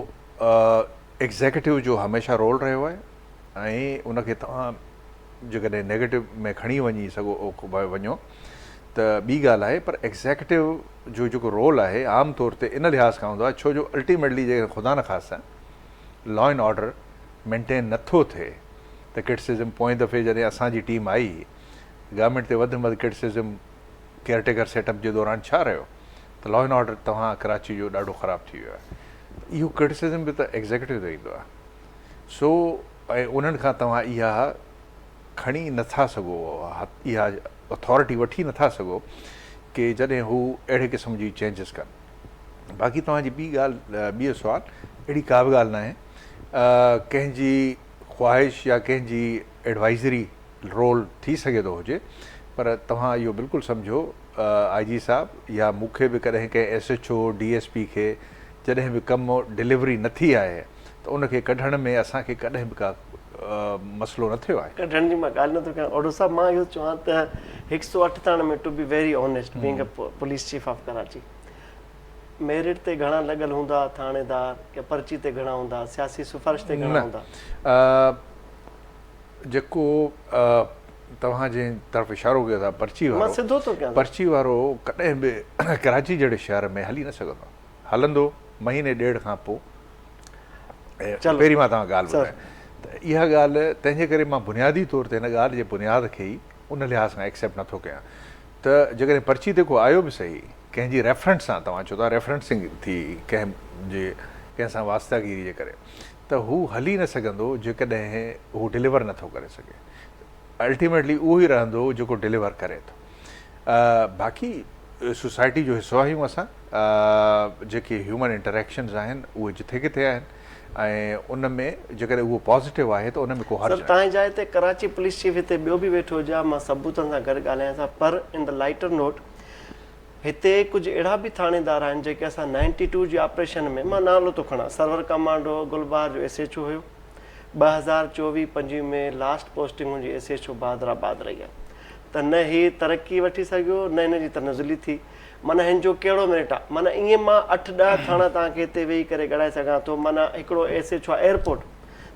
ايگزيڪيوٽو جو هميشه رول رهيو آهي ۽ ان کي توهان جيڪڏهن نيگيٽو ۾ کڻي وڃي سگهو وڃو ته ٻي ڳالهه آهي پر ايگزيڪيوٽو جو جيڪو رول آهي عام طور تي ان لحاظ کان هوندو آهي ڇو جو الٽيميٽلي جيڪڏهن خدا نخواسته لا اينڊ آرڊر مينٽين نه ٿو ٿئي ته ڪرٽسزم پوئين دفعي جڏهن اسان جي ٽيم آئي گورنمينٽ تي وڌ ۾ وڌ criticism caretaker set up جي دوران ڇا رهيو ته لا اينڊ آرڊر توهان ڪراچي جو ڏاڍو خراب ٿي ويو آهي ته اهو ڪرٽسزم به ته ايگزيڪيوٽو تي ايندو آهي سو ۽ انهن کان توهان اها کڻي نه ٿا سگهو اها اٿارٽي وٺي نه ٿا سگهو ڪي جڏهن هو اهڙي قسم جي چينجز ڪن. باقي توهان جي ٻي ڳالهه ٻيو سوال اهڙي ڪا به ڳالهه ناهي ڪنهن جي خواهش يا ڪنهن جي ايڊوائزري رول ٿي سگهي ٿو هجي پر توهان اهو بلڪل سمجهو آء جي صاحب يا مون کي به ڪڏهن ڪنهن S H O D S P کي جڏهن به ڪم ڊليوري نه ٿي آهي ته ان کي ڪڍڻ ۾ اسان کي ڪڏهن به ڪا مسئلو نه ٿيو آهي. ڪڍڻ جي مان ڳالهه نه ٿو ڪيان اوڍو صاحب مان اهو چوان ته هڪ سو اٺ ٿاڻن ۾ to be very honest being a police chief of Karachi merit تي گهڻا لڳل هوندا ٿاڻيدار يا پرچي تي گهڻا هوندا سياسي سفارش تي گهڻا هوندا؟ نه جيڪو توهان جنهن طرف اشارو ڪيو ٿا پرچي وارو مان سڌو ٿو ڪيان پرچي وارو ڪڏهن به ڪراچي جهڙي شهر ۾ هلي نه سگهندو هلندو مهيني ڏيڍ کان پوء پهرين مان توهان ڳالهه ٻڌايان ته اها ڳالهه تنهن جي ڪري مان بنيادي طور تي هن ڳالهه جي بنياد کي ئي ان لحاظ کان ايڪسيپٽ نٿو ڪيان ته جيڪڏهن پرچي تي ڪو آيو به سهي ڪنهن جي ريفرنس سان توهان چئو ٿا ريفرنسنگ ٿي ڪنهن جي ڪنهن سان واسطه گيري جي ڪري ته هو هلي نه سگهندو جيڪڏهن هو ڊليور نه ٿو ڪري سگهي الٽيميٽلي اهو ئي رهندو جيڪو ڊليور ڪري ٿو باقي سوسائٽي جو حصو آهيون اسان جيڪي هيومن انٽريڪشنز آهن اهي جٿي ڪٿي آهن ۽ ان ۾ جيڪڏهن اهو پازيٽو آهي ته ان ۾ ڪو حرج سر ناهي. تانجي جاء تي ڪراچي پوليس چيف هتي ٻيو به ويٺو هجي ها مان ثبوتن سان گڏ ڳالهايانس ها پر ان the lighter note هتي ڪجهه اهڙا به ٿاڻيدار آهن جيڪي اسان نائنٽي ٽو جي آپريشن ۾ مان نالو ٿو کڻان سرور ڪمانڊو گلبهار جو ايس ايڇ او هيو 2024 25 ۾ لاسٽ پوسٽنگ هن جي ايس ايڇ او بهادر آباد رهي آهي ته نه هي ترقي وٺي سگهيو نه هن جي تنزلي ٿي معنيٰ هن جو ڪهڙو ميرٽ آهي معنيٰ ائين مان اٺ ڏهه ٿاڻا توهان کي هتي ويهي ڪري ڳڻائي سگهان ٿو معنيٰ هڪڙو ايس ايڇ او آهي ايئرپورٽ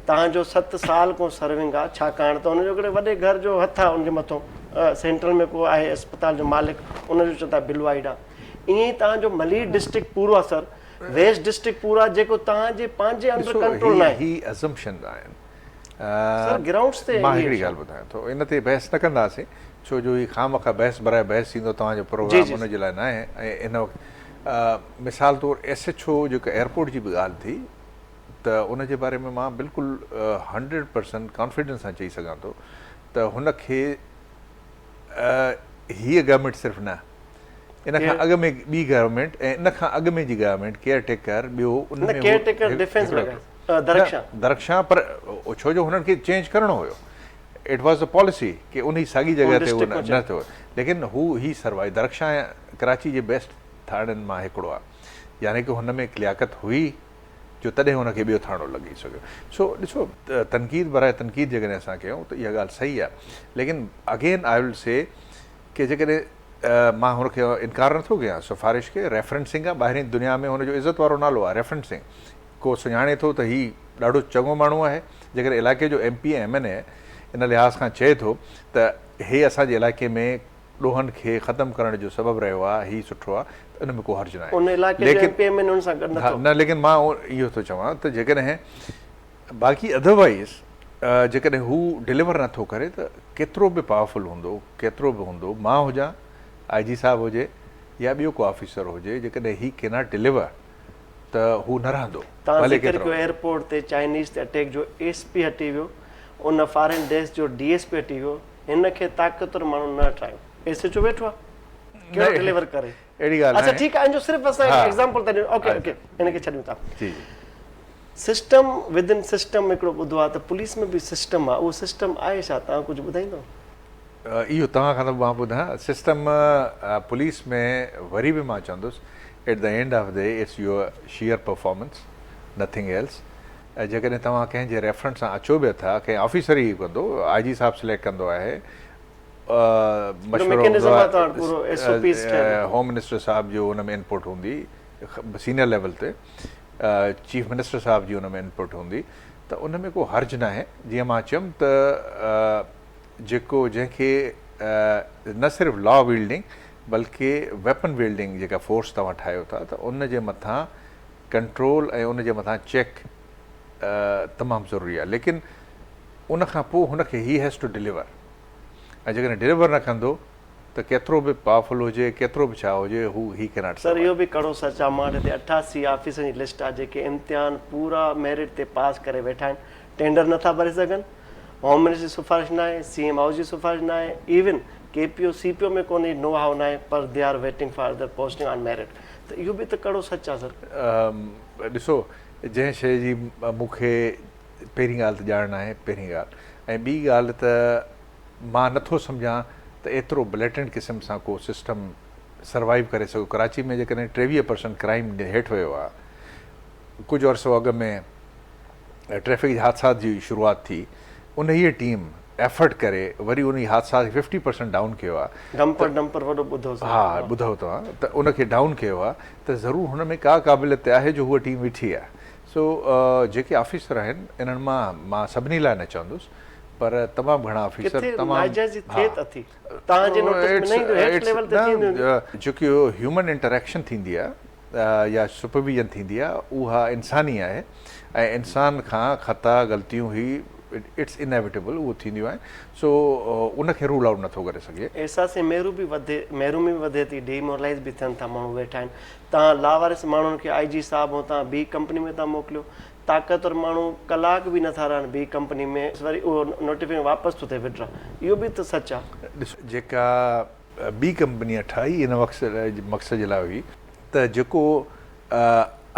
تان جو ست سال کان سرونگ آ ڇاڪاڻ ته ان جو هڪڙي وڏي گهر جو هٿ آ ان جي مٿو سينٽرل ۾ ڪو آهي اسپتال جو مالڪ ان جو چون ٿا بلو آئيڊ آ ائين ئي تان جو ملير ڊسٽرڪٽ پورو آ سر ويسٽ ڊسٽرڪٽ پورو آ جيڪو تان جي پنهنجي انڊر ڏسو ڪنٽرول هي ناهي. هي ازمپشنز آهن. سر گرائونڊس تي مان اهي هڪڙي ڳالهه ٻڌايان ٿو ان تي بحث نه ڪنداسين ڇو جو هي خامخواه بحث براء بحث ٿيندو توهان جو جي پروگرام جي ان جي لاء ناهي ۽ ان وقت مثال طور ايس ايڇ او جيڪو ايئرپورٽ جي به ڳالهه ٿي ته ان جي باري ۾ مان بلڪل هنڊريڊ پرسنٽ ڪانفيڊنس سان چئي سگهان ٿو ته هن کي هيء گورنمينٽ صرف نه ان کان اڳ ۾ ٻي گورنمينٽ ۽ ان کان اڳ ۾ جي گورنمينٽ ڪيئر ٽيڪر ٻيو ان نه ۾ ڪيئر ٽيڪر ڊفينس لڳائي درخشان درخشان پر ڇو جو هنن کي چينج ڪرڻو هيو it was a policy ڪي انهي ساڳي جڳهه تي هو نه ٿيو ليڪن هو هي سروائي درخشان ڪراچي جي بيسٽ ٿاڻن مان هڪڙو آهي يعني ڪي هن ۾ لياقت هئي جو تڏهن هن کي ٻيو ٿاڻو لڳي سگهيو. سو ڏسو تنقيد براء تنقيد جيڪڏهن اسان ڪيون ته اها ڳالهه صحيح آهي ليڪن اگين I ول سي ڪي جيڪڏهن مان هن کي انڪار نٿو ڪيان سفارش کي ريفرنسنگ آهي ٻاهرين دنيا ۾ هن جو عزت وارو نالو آهي ريفرنسنگ ڪو سڃاڻي ٿو ته هي ڏاڍو چڱو ماڻهو آهي جيڪڏهن علائقي جو ايم پي ايم اين اي ان لحاظ کان چئي ٿو ته هي اسان جي علائقي ۾ ڏوهن کي ختم ڪرڻ جو سبب رهيو آهي، هي سٺو آهي ته ان ۾ ڪو حرج ناهي. ان علائقي جو ايم پي ايم اين ان سان گڏ نٿو. نه ليڪن مان اهو ٿو چوان ته جيڪڏهن باقي اڌروائيز جيڪڏهن هو ڊليور نٿو ڪري ته ڪيترو به پاورفل هوندو ڪيترو به هوندو مان هجان آء جي صاحب هجي يا ٻيو ڪو آفيسر هجي جيڪڏهن هي ڪيناٽ ڊليور ته هو نه رهندو تان ڀلي ذڪر ڪيترو ڪيو ايئرپورٽ تي چائنيز تي اٽيڪ جو ايس پي هٽي ويو ان فارين ڊيسڪ جو ڊي ايس پي هٽي ويو هن کي طاقتور ماڻهو نه هٽايو ايس ايڇ او ويٺو آ ڪهڙو ڊليور ڪري اهڙي ڳالهه اچھا ٺيڪ آ ان جو صرف اسان هڪ ايگزامپل ٿا ڏيون اوڪي اوڪي ان کي ڇڏيون ٿا جي جي سسٽم ود ان سسٽم هڪڙو ٻڌو آ ته پوليس ۾ به سسٽم آ اهو سسٽم آهي ڇا توهان ڪجهه ٻڌائيندو اهو توهان کان ته مان ٻڌان سسٽم پوليس ۾ وري به مان چوندس at the end of the it's your sheer performance nothing else ۽ جيڪڏهن توهان ڪنهن جي ريفرنس سان اچو به ٿا، ڪنهن آفيسر ئي ڪندو، آء جي صاحب سليڪٽ ڪندو آهي، مشورو هوندو آهي، هوم منسٽر صاحب جو ان ۾ انپوٽ هوندي، سينئر ليول تي چيف منسٽر صاحب جي ان ۾ انپوٽ هوندي ته ان ۾ ڪو حرج ناهي، جيئن مان چيم ته جيڪو جنهن کي نه صرف لا ويلڊنگ بلڪه ويپن ويلڊنگ جيڪا فورس توهان ٺاهيو ٿا ته ان جي مٿان ڪنٽرول ۽ ان جي مٿان چيڪ تمام ضروري آهي ليڪن ان کان پوء هن کي هي هيز ٽو ڊليور ۽ جيڪڏهن ڊليور نه ڪندو ته ڪيترو به پاورفل هجي ڪيترو به ڇا هجي هو هي ڪيناٽ سر اهو به ڪڙو سچ آ مان وٽ هتي 88 آفيسرن جي لسٽ آ جيڪي امتحان پورا ميرٽ تي پاس ڪري ويٺا آهن ٽينڊر نٿا ڀري سگهن هوم منسٽر جي سفارش ناهي سي ايم هائوس جي سفارش ناهي even K P O C P O ۾ ڪونهي نو هائو ناهي پر they are waiting for other posting on merit ته اهو به ته ڪڙو سچ آ سر. ڏسو جنهن شيء جي مون کي پهرين ڳالهه ته ڄاڻ ناهي پهرين ڳالهه ۽ ٻي ڳالهه ته مان نٿو سمجهان ته ايترو بليٽنٽ قسم سان ڪو سسٽم سروائيو ڪري سگهيو ڪراچي ۾ جيڪڏهن 23 پرسنٽ ڪرائيم هيٺ ويو آ ڪجهه عرصو اڳ ۾ ٽريفڪ جي حادثات جي شروعات ٿي انهيء ٽيم ايفرٽ ڪري وري انهي حادثات کي ففٽي پرسنٽ ڊائون ڪيو آ ڊمپر ڊمپر وڏو ٻڌو سر ها ٻڌو توهان ته ان کي ڊائون ڪيو آ ته ضرور هن ۾ ڪا قابليت آهي جو هوء ٽيم ويٺي آ سو جيڪي آفيسر آهن انهن مان مان سڀني لاء نه چوندس پر تمام گهڻا آفيسر ڪٿي تمام ناجائزي ٿئي ته ٿي توهان جي نوٽيس ۾ نه ايندو هيٺ ليول تي ٿيندي هوندي جيڪي هيومن انٽريڪشن ٿيندي آ يا سپرويزن ٿيندي آ اها انساني آهي ۽ انسان کان خطا غلطيون هي It's inevitable اهو ٿينديون آهن سو ان کي رول آئوٽ نٿو ڪري سگهجي. احساس محرومي به وڌي محرومي به وڌي ٿي ڊي مورلائيز به ٿين ٿا ماڻهو ويٺا آهن تان لاوارث ماڻهن کي آئي جي صاحب هو تان بي ڪمپني ۾ تان موڪليو طاقتور ماڻهو ڪلاڪ به نٿا رهن بي ڪمپني ۾ وري اهو نوٽيفڪيشن واپس ٿو ٿئي وڊرا اهو به ته سچ آ. ڏسو جيڪا بي ڪمپني ٺاهي ان مقصد جي لاء هئي ته جيڪو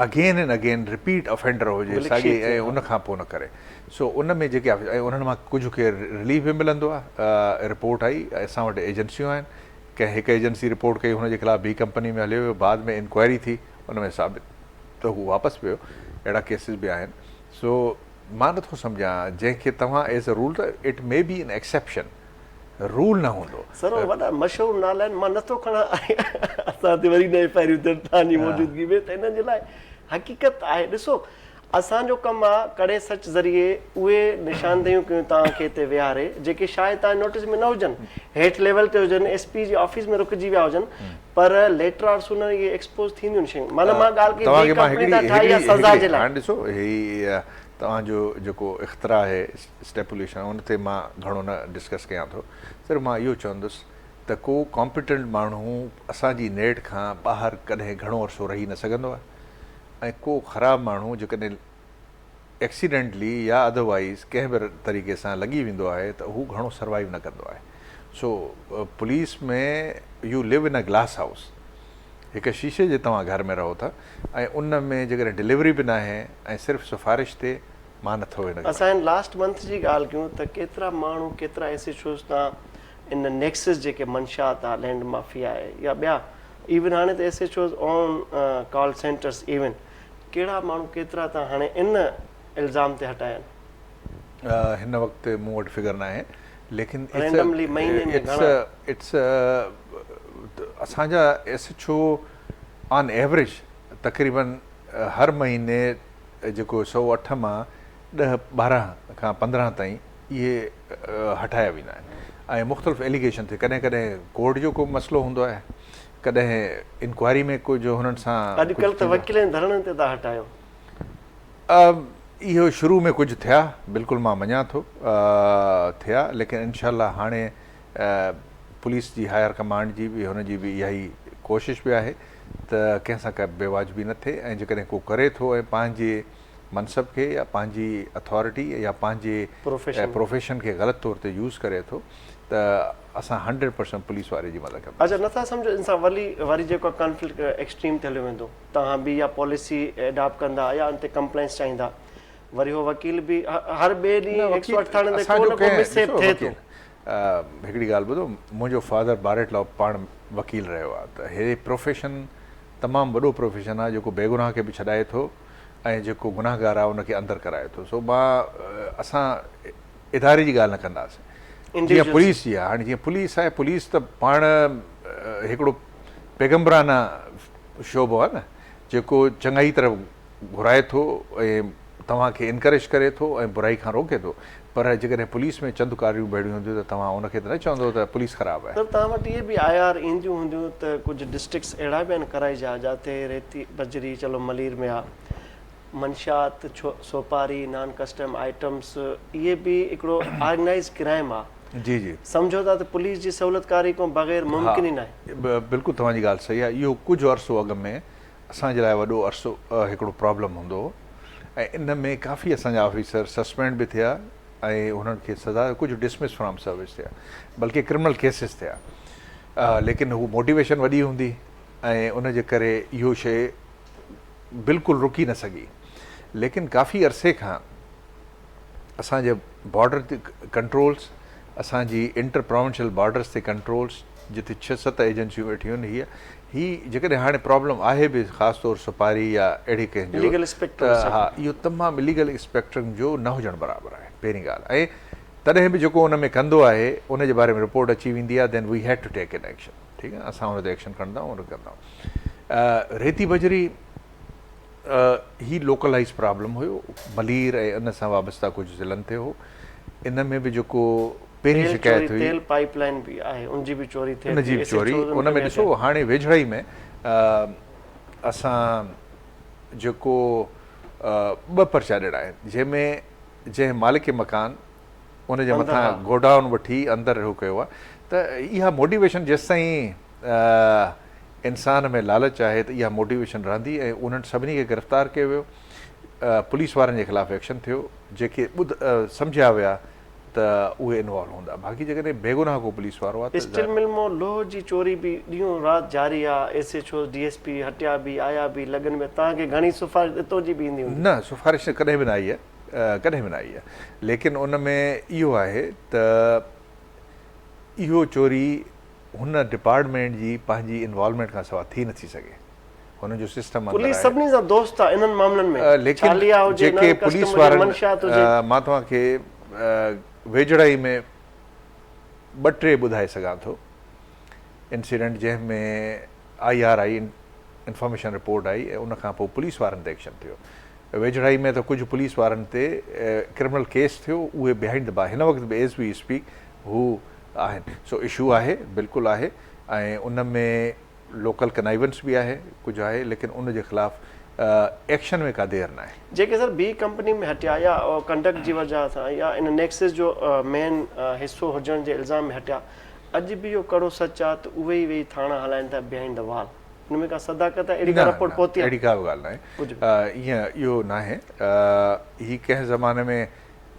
again and again repeat offender هجي ساڳي ۽ ان کان پوء نه ڪري سو ان ۾ جيڪي ۽ انهن مان ڪجهه کي رليف به ملندو آهي رپورٽ آئي اسان وٽ ايجنسيون آهن ڪنهن هڪ ايجنسي رپورٽ ڪئي هن جي خلاف بي ڪمپني ۾ هليو ويو بعد ۾ انڪوائري ٿي ان ۾ ثابت ته هو واپس ويو اهڙا ڪيسز به آهن سو مان نٿو سمجهان جنهن کي توهان ايز ا رول ته it may be an exception rule نه هوندو. سر اهي وڏا مشهور نالا آهن مان نٿو کڻان اسان تي وري نه ايف I آريون ٿين توهان جي موجودگي ۾ ته انهن جي لاء حقيقت آهي ڏسو اسان جو ڪم آ ڪڙي سچ ذريعي اهي نشاندهيون ڪيون توهان کي هتي ويهاري جيڪي شايد توهان جي نوٽيس ۾ نه هجن هيٺ ليول تي هجن ايس پي جي آفيس ۾ رڪجي ويا هجن پر ليٽر آر سونر اهي ايڪسپوز ٿينديون شيون معنيٰ مان ڳالهه ڪئي ٻي ڪمپني تان ٺاهي آ سزا جي لاء هاڻي ڏسو هي توهان جو جيڪو اختراع آهي اسٽيپوليشن ان تي مان گهڻو نه ڊسڪس ڪيان ٿو صرف مان اهو چوندس ته ڪو ڪامپيٽنٽ ماڻهو اسان جي نيٽ کان ٻاهر ڪڏهن گهڻو عرصو رهي نه سگهندو آهي ۽ ڪو خراب ماڻهو جيڪڏهن ايڪسيڊنٽلي يا اڌروائيز ڪنهن به طريقي سان لڳي ويندو آهي ته هو گهڻو سروائيو نه ڪندو آهي so police ۾ you live in a glass house هڪ شيشي جي توهان گهر ۾ رهو ٿا ۽ ان ۾ جيڪڏهن ڊليوري به ناهي ۽ صرف سفارش تي مان نٿو هن کي. اسان هن لاسٽ منٿ جي ڳالهه ڪيون ته ڪيترا ماڻهو ڪيترا ايس ايڇ اوز تان ان نيڪسس جيڪي منشيات آ لينڊ مافيا آهي يا ٻيا ايون هاڻي ته S H Os on call centres even ڪهڙا ماڻهو ڪيترا تان هاڻي ان الزام تي هٽايا آهن. هن وقت مون وٽ فگر ناهي ليڪن رينڊملي مهيني ۾ گهڻا. It's اسان جا S H O on average تقريبن هر مهيني جيڪو 108 مان ڏهه 12 کان 15 تائين اهي هٽايا ويندا آهن ۽ مختلف ايليگيشن تي ڪڏهن ڪڏهن ڪورٽ جو ڪو مسئلو هوندو آهي ڪڏهن انڪوائري ۾ ڪجهه هنن سان اڄڪلهه ته وڪيلن ڌرڻن تي ٿا هٽايو. اهو شروع ۾ ڪجهه ٿيا بلڪل مان مڃان ٿو ٿيا ليڪن انشاء الله هاڻي پوليس جي هائر ڪمانڊ جي به هن جي به اها ئي ڪوشش به آهي ته ڪنهن سان ڪا بيواجبي نه ٿئي ۽ جيڪڏهن ڪو ڪري ٿو ۽ پنهنجي منصب کي يا پنهنجي اٿارٽي يا پنهنجي پروفيشن کي غلط طور تي يوز ڪري ٿو ته اسان هنڊريڊ پرسنٽ پوليس واري جي مدد ڪنداسين. اڇا نٿا سمجهو ان سان وري وري جيڪو آهي ڪانفلڪٽ ايڪسٽريم تي هليو ويندو توهان به اها پاليسي ايڊاپٽ ڪندا يا ان تي ڪمپلائنس چاهيندا وري هو وڪيل به هر ٻئي ڏينهن 108 ٿاڻن تي ڪو نه ڪو مس هيپ ٿئي ٿو. هڪڙي ڳالهه ٻڌو منهنجو فادر باريٽ لا پاڻ وڪيل رهيو آهي ته هي پروفيشن تمام وڏو پروفيشن آهي جيڪو بيگناهه کي به ڇڏائي ٿو ۽ جيڪو گناهگار آهي ان کي اندر ڪرائي ٿو سو مان اسان اداري جي ڳالهه نه ڪنداسين جيئن پوليس جي آهي هاڻي جيئن پوليس آهي پوليس ته پاڻ هڪڙو پيغمبرانه شعبو آهي نه جيڪو چڱائي طرف گهرائي ٿو ۽ توهان کي انڪريج ڪري ٿو ۽ برائي کان روڪي ٿو پر جيڪڏهن پوليس ۾ چند ڪاريون ڀيڙيون هونديون ته توهان ان کي ته نه چوندو ته پوليس خراب آهي. سر توهان وٽ اهي به I R اينديون هونديون ته ڪجهه ڊسٽرڪٽس اهڙا به آهن ڪرائي جا جاتي ريتي بجري چلو ملير ۾ آ منشيات سوپاري نان ڪسٽم آئٽمس اهي به هڪڙو آرگنائيز ڪرائيم آ جي جي. سمجهو ٿا ته پوليس جي سهولتڪاري کان بغير ممڪن ئي ناهي. ها بلڪل توهان جي ڳالهه صحيح آ اهو ڪجهه عرصو اڳ ۾ اسان جي لاء وڏو عرصو هڪڙو پرابلم هوندو هو ۽ ان ۾ ڪافي اسان جا آفيسر سسپينڊ به ٿيا ۽ انهن کي سزا ڪجهه ڊسمس فرام سروس ٿيا بلڪه ڪرمنل ڪيسز ٿيا ليڪن هو موٽيويشن وڏي هوندي ۽ ان جي ڪري اهو شيء بلڪل رڪي نه سگهي ليڪن ڪافي عرصي کان اسان جي بارڊر تي ڪنٽرولز، اسان جي انٽر پراونشل بارڊرز تي ڪنٽرولز جتي ڇهه ست ايجنسيون ويٺيون آهن هي هي جيڪڏهن هاڻي پرابلم آهي به خاص طور سپاري يا اهڙي ڪنهن جو ته ها اهو تمام اليگل اسپيڪٽرم جو نه هجڻ برابر آهي پهرين ڳالهه ۽ تڏهن به جيڪو ان ۾ ڪندو آهي ان جي باري ۾ رپورٽ اچي ويندي آهي then we had to take an action ٺيڪ آهي اسان ان تي ايڪشن کڻندا آهيون ان ڪندا آهيون ريتي بجري هي لوڪلائيز پرابلم هيو ملير ۽ ان سان وابسته ڪجهه ضلعن تي هو ان ۾ به جيڪو پهرين شڪايت هئي تيل پائيپ لائين به آهي ان جي به چوري ٿئي ان جي به چوري ان ۾ ڏسو هاڻي ويجهڙائي ۾ اسان جيڪو ٻه پرچا ڏنا آهن جنهن ۾ جنهن مالڪ مڪان ان جي مٿان گوڊائون وٺي اندر اهو ڪيو آهي ته اها موٽيويشن جيستائين انسان ۾ لالچ آهي ته اها موٽيويشن رهندي ۽ انهن سڀني کي گرفتار ڪيو ويو پوليس وارن جي خلاف ايڪشن ٿيو جيڪي ٻڌ سمجهيا ويا ته اهي انوالو هوندا باقي جيڪڏهن بيگناهه ڪو پوليس وارو آهي ته اسٽيل مل مون لوهه جي چوري به ڏينهون رات جاري آ S H Os D S P هٽيا به آيا به لڳن به توهان کي گهڻي سفارش اتو جي به ايندي هوندي. نه سفارش ته ڪڏهن به نه آئي آهي ڪڏهن به نه آئي آهي ليڪن ان ۾ اهو آهي ته اهو چوري هن ڊپارٽمينٽ جي پنهنجي انوالومينٽ کان سواء ٿي نٿي سگهي هن جو سسٽم اندر پوليس سڀني سان دوست آهي انهن معاملن ۾ ليڪن ڇاليا هجي جيڪي نان پوليس ڪسٽم هجي وارن منشيات هجي. مان توهان کي ويجهڙائي ۾ ٻه ٽي ٻڌائي سگهان ٿو انسيڊنٽ جنهن ۾ I R I information report آئي ۽ ان کان پوء پوليس وارن تي ايڪشن ٿيو ويجهڙائي ۾ ته ڪجهه پوليس وارن تي ڪرمنل ڪيس ٿيو اهي بيهائنڊ the بار هن وقت به ايز وي اسپيڪ هو آهن سو اشو آهي بلڪل آهي ۽ ان ۾ لوڪل ڪنائيونس به آهي ڪجهه آهي ليڪن ان جي خلاف ايڪشن ۾ ڪا دير ناهي. جيڪي سر بي ڪمپني ۾ هٽيا يا ڪنڊڪٽ جي وجهه سان يا ان نيڪسس جو مين حصو هجڻ جي الزام ۾ هٽيا اڄ به اهو ڪڙو سچ آهي ته اهي ئي ويهي ٿاڻا هلائين ٿا بيهائنڊ the وال. ان ۾ ڪا صداقت آهي؟ اهڙي ڪا نه رپورٽ نه پهتي آهي؟ اهڙي ڪا به ڳالهه ناهي. ڪجهه به. ائين اهو ناهي. هي ڪنهن زماني ۾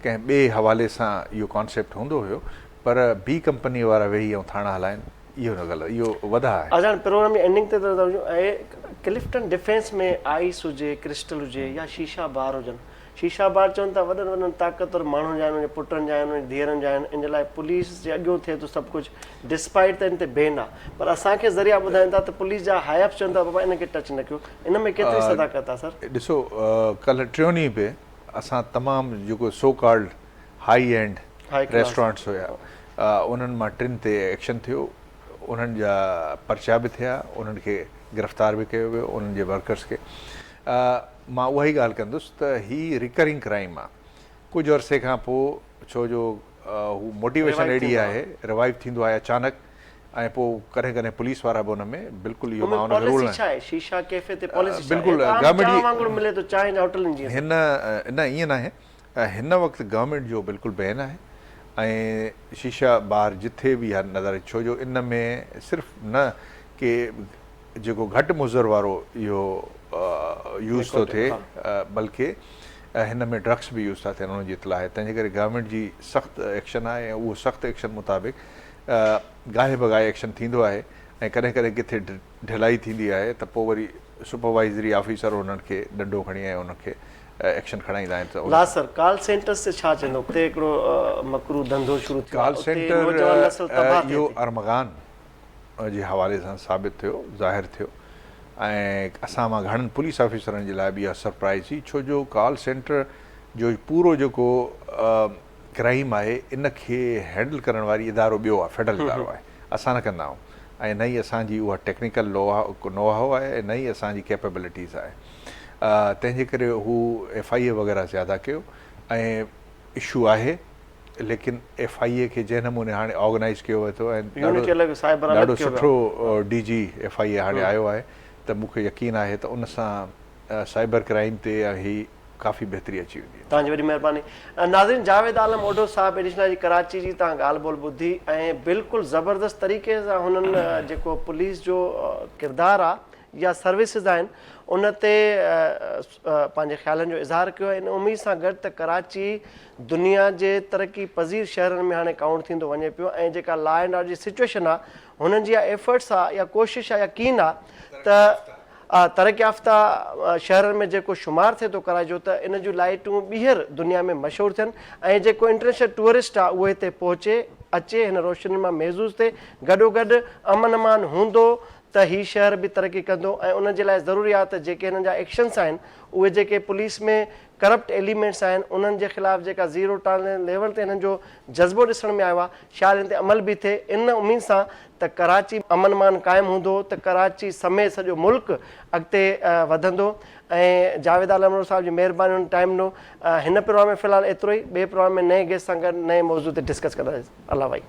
ڪنهن ٻئي حوالي سان اهو ڪانسيپٽ هوندو هيو پر بي ڪمپني وارا ويهي ۽ ٿاڻا هلائن اهو نه غلط اهو وڌاء آهي. اڄ هاڻي پروگرام جي اينڊنگ تي ٿا اچون ۽ ڪلفٽن ڊفينس ۾ آئيس هجي، ڪرسٽل هجي يا شيشا بار هجن شيشا بار چون ٿا وڏن وڏن طاقتور ماڻهن جا آهن، انهن جي پٽن جا آهن، انهن جي ڌيئرن جا آهن، ان جي لاء پوليس جي اڳيون ٿئي ٿو سڀ ڪجهه ڊسپائيٽ ته ان تي بين آ پر اسان کي ذريعا ٻڌائين ٿا ته پوليس جا هائي اپس چون ٿا بابا انهن کي ٽچ نه ڪيو ان ۾ ڪيتري صداقت آ سر؟ ڏسو ڪلهه ٽيون ڏينهن به اسان تمام جيڪو so called high end restaurants هيا انهن مان ٽن تي ايڪشن ٿيو انهن جا پرچا به ٿيا انهن کي گرفتار به ڪيو ويو انهن جي ورڪرس کي مان اها ئي ڳالهه ڪندس ته هي ريڪرنگ ڪرائيم آ ڪجهه عرصي کان پوء ڇو جو هو موٽيويشن اهڙي آهي ريوائيو ٿيندو آهي اچانڪ ۽ پوء ڪڏهن ڪڏهن پوليس وارا به ان ۾ بلڪل اهو مان ان کي رول بلڪل گورنمينٽ جي هن نه ائين ناهي هن وقت گورنمينٽ جو بلڪل بين آهي ۽ شيشا بار جٿي به اها نظر ڇو جو ان ۾ صرف نه ڪي جيڪو گهٽ مضر وارو اهو يوز ٿو ٿئي بلڪه هن ۾ ڊرگس به يوز ٿا ٿين انهن جي اطلاع آهي تنهن جي ڪري گورنمينٽ جي سخت ايڪشن آهي ۽ اهو سخت ايڪشن مطابق گاهي بگاهي ايڪشن ٿيندو آهي ۽ ڪڏهن ڪڏهن ڪٿي ڍلائي ٿيندي آهي ته پوء وري سپروائزري آفيسر انهن کي ڏنڊو کڻي ۽ انهن کي ايڪشن کڻائيندا آهن ته لا سر ڪال سينٽرس تي ڇا چوندو اتي هڪڙو مڪروه ڌنڌو شروع ٿيو آهي اتي نوجوان نسل تباهه ٿئي ٿي. اهو ارمغان جي حوالي سان ثابت ٿيو، ظاهر ٿيو ۽ اسان مان گهڻن پوليس آفيسرن جي لاء به اها سرپرائز هئي ڇو جو ڪال سينٽر جو پورو جيڪو ڪرائيم آهي ان کي هينڊل ڪرڻ واري ادارو ٻيو آهي فيڊرل ادارو آهي اسان نه ڪندا آهيون ۽ نه ئي اسان جي اها ٽيڪنيڪل نو هائو آهي ۽ نه ئي اسان جي ڪيپيبلٽيز آهي تنهن جي ڪري هو ايف I اي وغيره زياده ڪيو ۽ اشو آهي ليڪن ايف I اي کي جنهن نموني هاڻي آرگنائيز ڪيو ويو ٿو ۽ ڏاڍو سٺو ڊي جي ايف I اي هاڻي آيو آهي ته مون کي يقين آهي ته ان سان سائبر ڪرائيم تي هي ڪافي بهتري اچي ويندي. توهان جي وڏي مهرباني. ناظرين جاويد عالم اوڍو صاحب ايڊيشنل I جي ڪراچي جي توهان ڳالهه ٻولهه ٻڌي ۽ بلڪل زبردست طريقي سان هنن جيڪو پوليس جو ڪردار آ يا سروسز آهن ان تي پنهنجي خيالن جو اظهار ڪيو ۽ ان اميد سان گڏ ته ڪراچي دنيا جي ترقي پذير شهرن ۾ هاڻي ڪائونٽ ٿيندو وڃي پيو ۽ جيڪا لا اينڊ آرڊر جي سچوئيشن آ هنن جي اها ايفرٽس آ يا ڪوشش آ يا ڪين آ ته ترقي يافته شهرن ۾ جيڪو شمار ٿئي ٿو ڪراچي جو ته ان جون لائيٽون ٻيهر دنيا ۾ مشهور ٿين ۽ جيڪو انٽرنيشنل ٽوئرسٽ آ اهو هتي پهچي اچي هن روشنين مان محظوظ ٿئي گڏوگڏ امن امان هوندو ته هي شهر به ترقي ڪندو ۽ ان جي لاء ضروري آهي ته جيڪي هنن جا ايڪشنس آهن اهي جيڪي پوليس ۾ ڪرپٽ ايليمينٽس آهن انهن جي خلاف جيڪا زيرو ٽالرنس ليول تي هنن جو جذبو ڏسڻ ۾ آيو آهي شايد ان تي عمل به ٿئي ان اميد سان ته ڪراچي امن امان قائم هوندو ته ڪراچي سميت سڄو ملڪ اڳتي وڌندو ۽ جاويد عالم ابڙو صاحب جي مهرباني هن ٽائيم ڏنو هن پروگرام ۾ في الحال ايترو ئي ٻئي پروگرام ۾ نئين گيسٽ سان گڏ نئين موضوع تي ڊسڪس ڪنداسين الله وائي.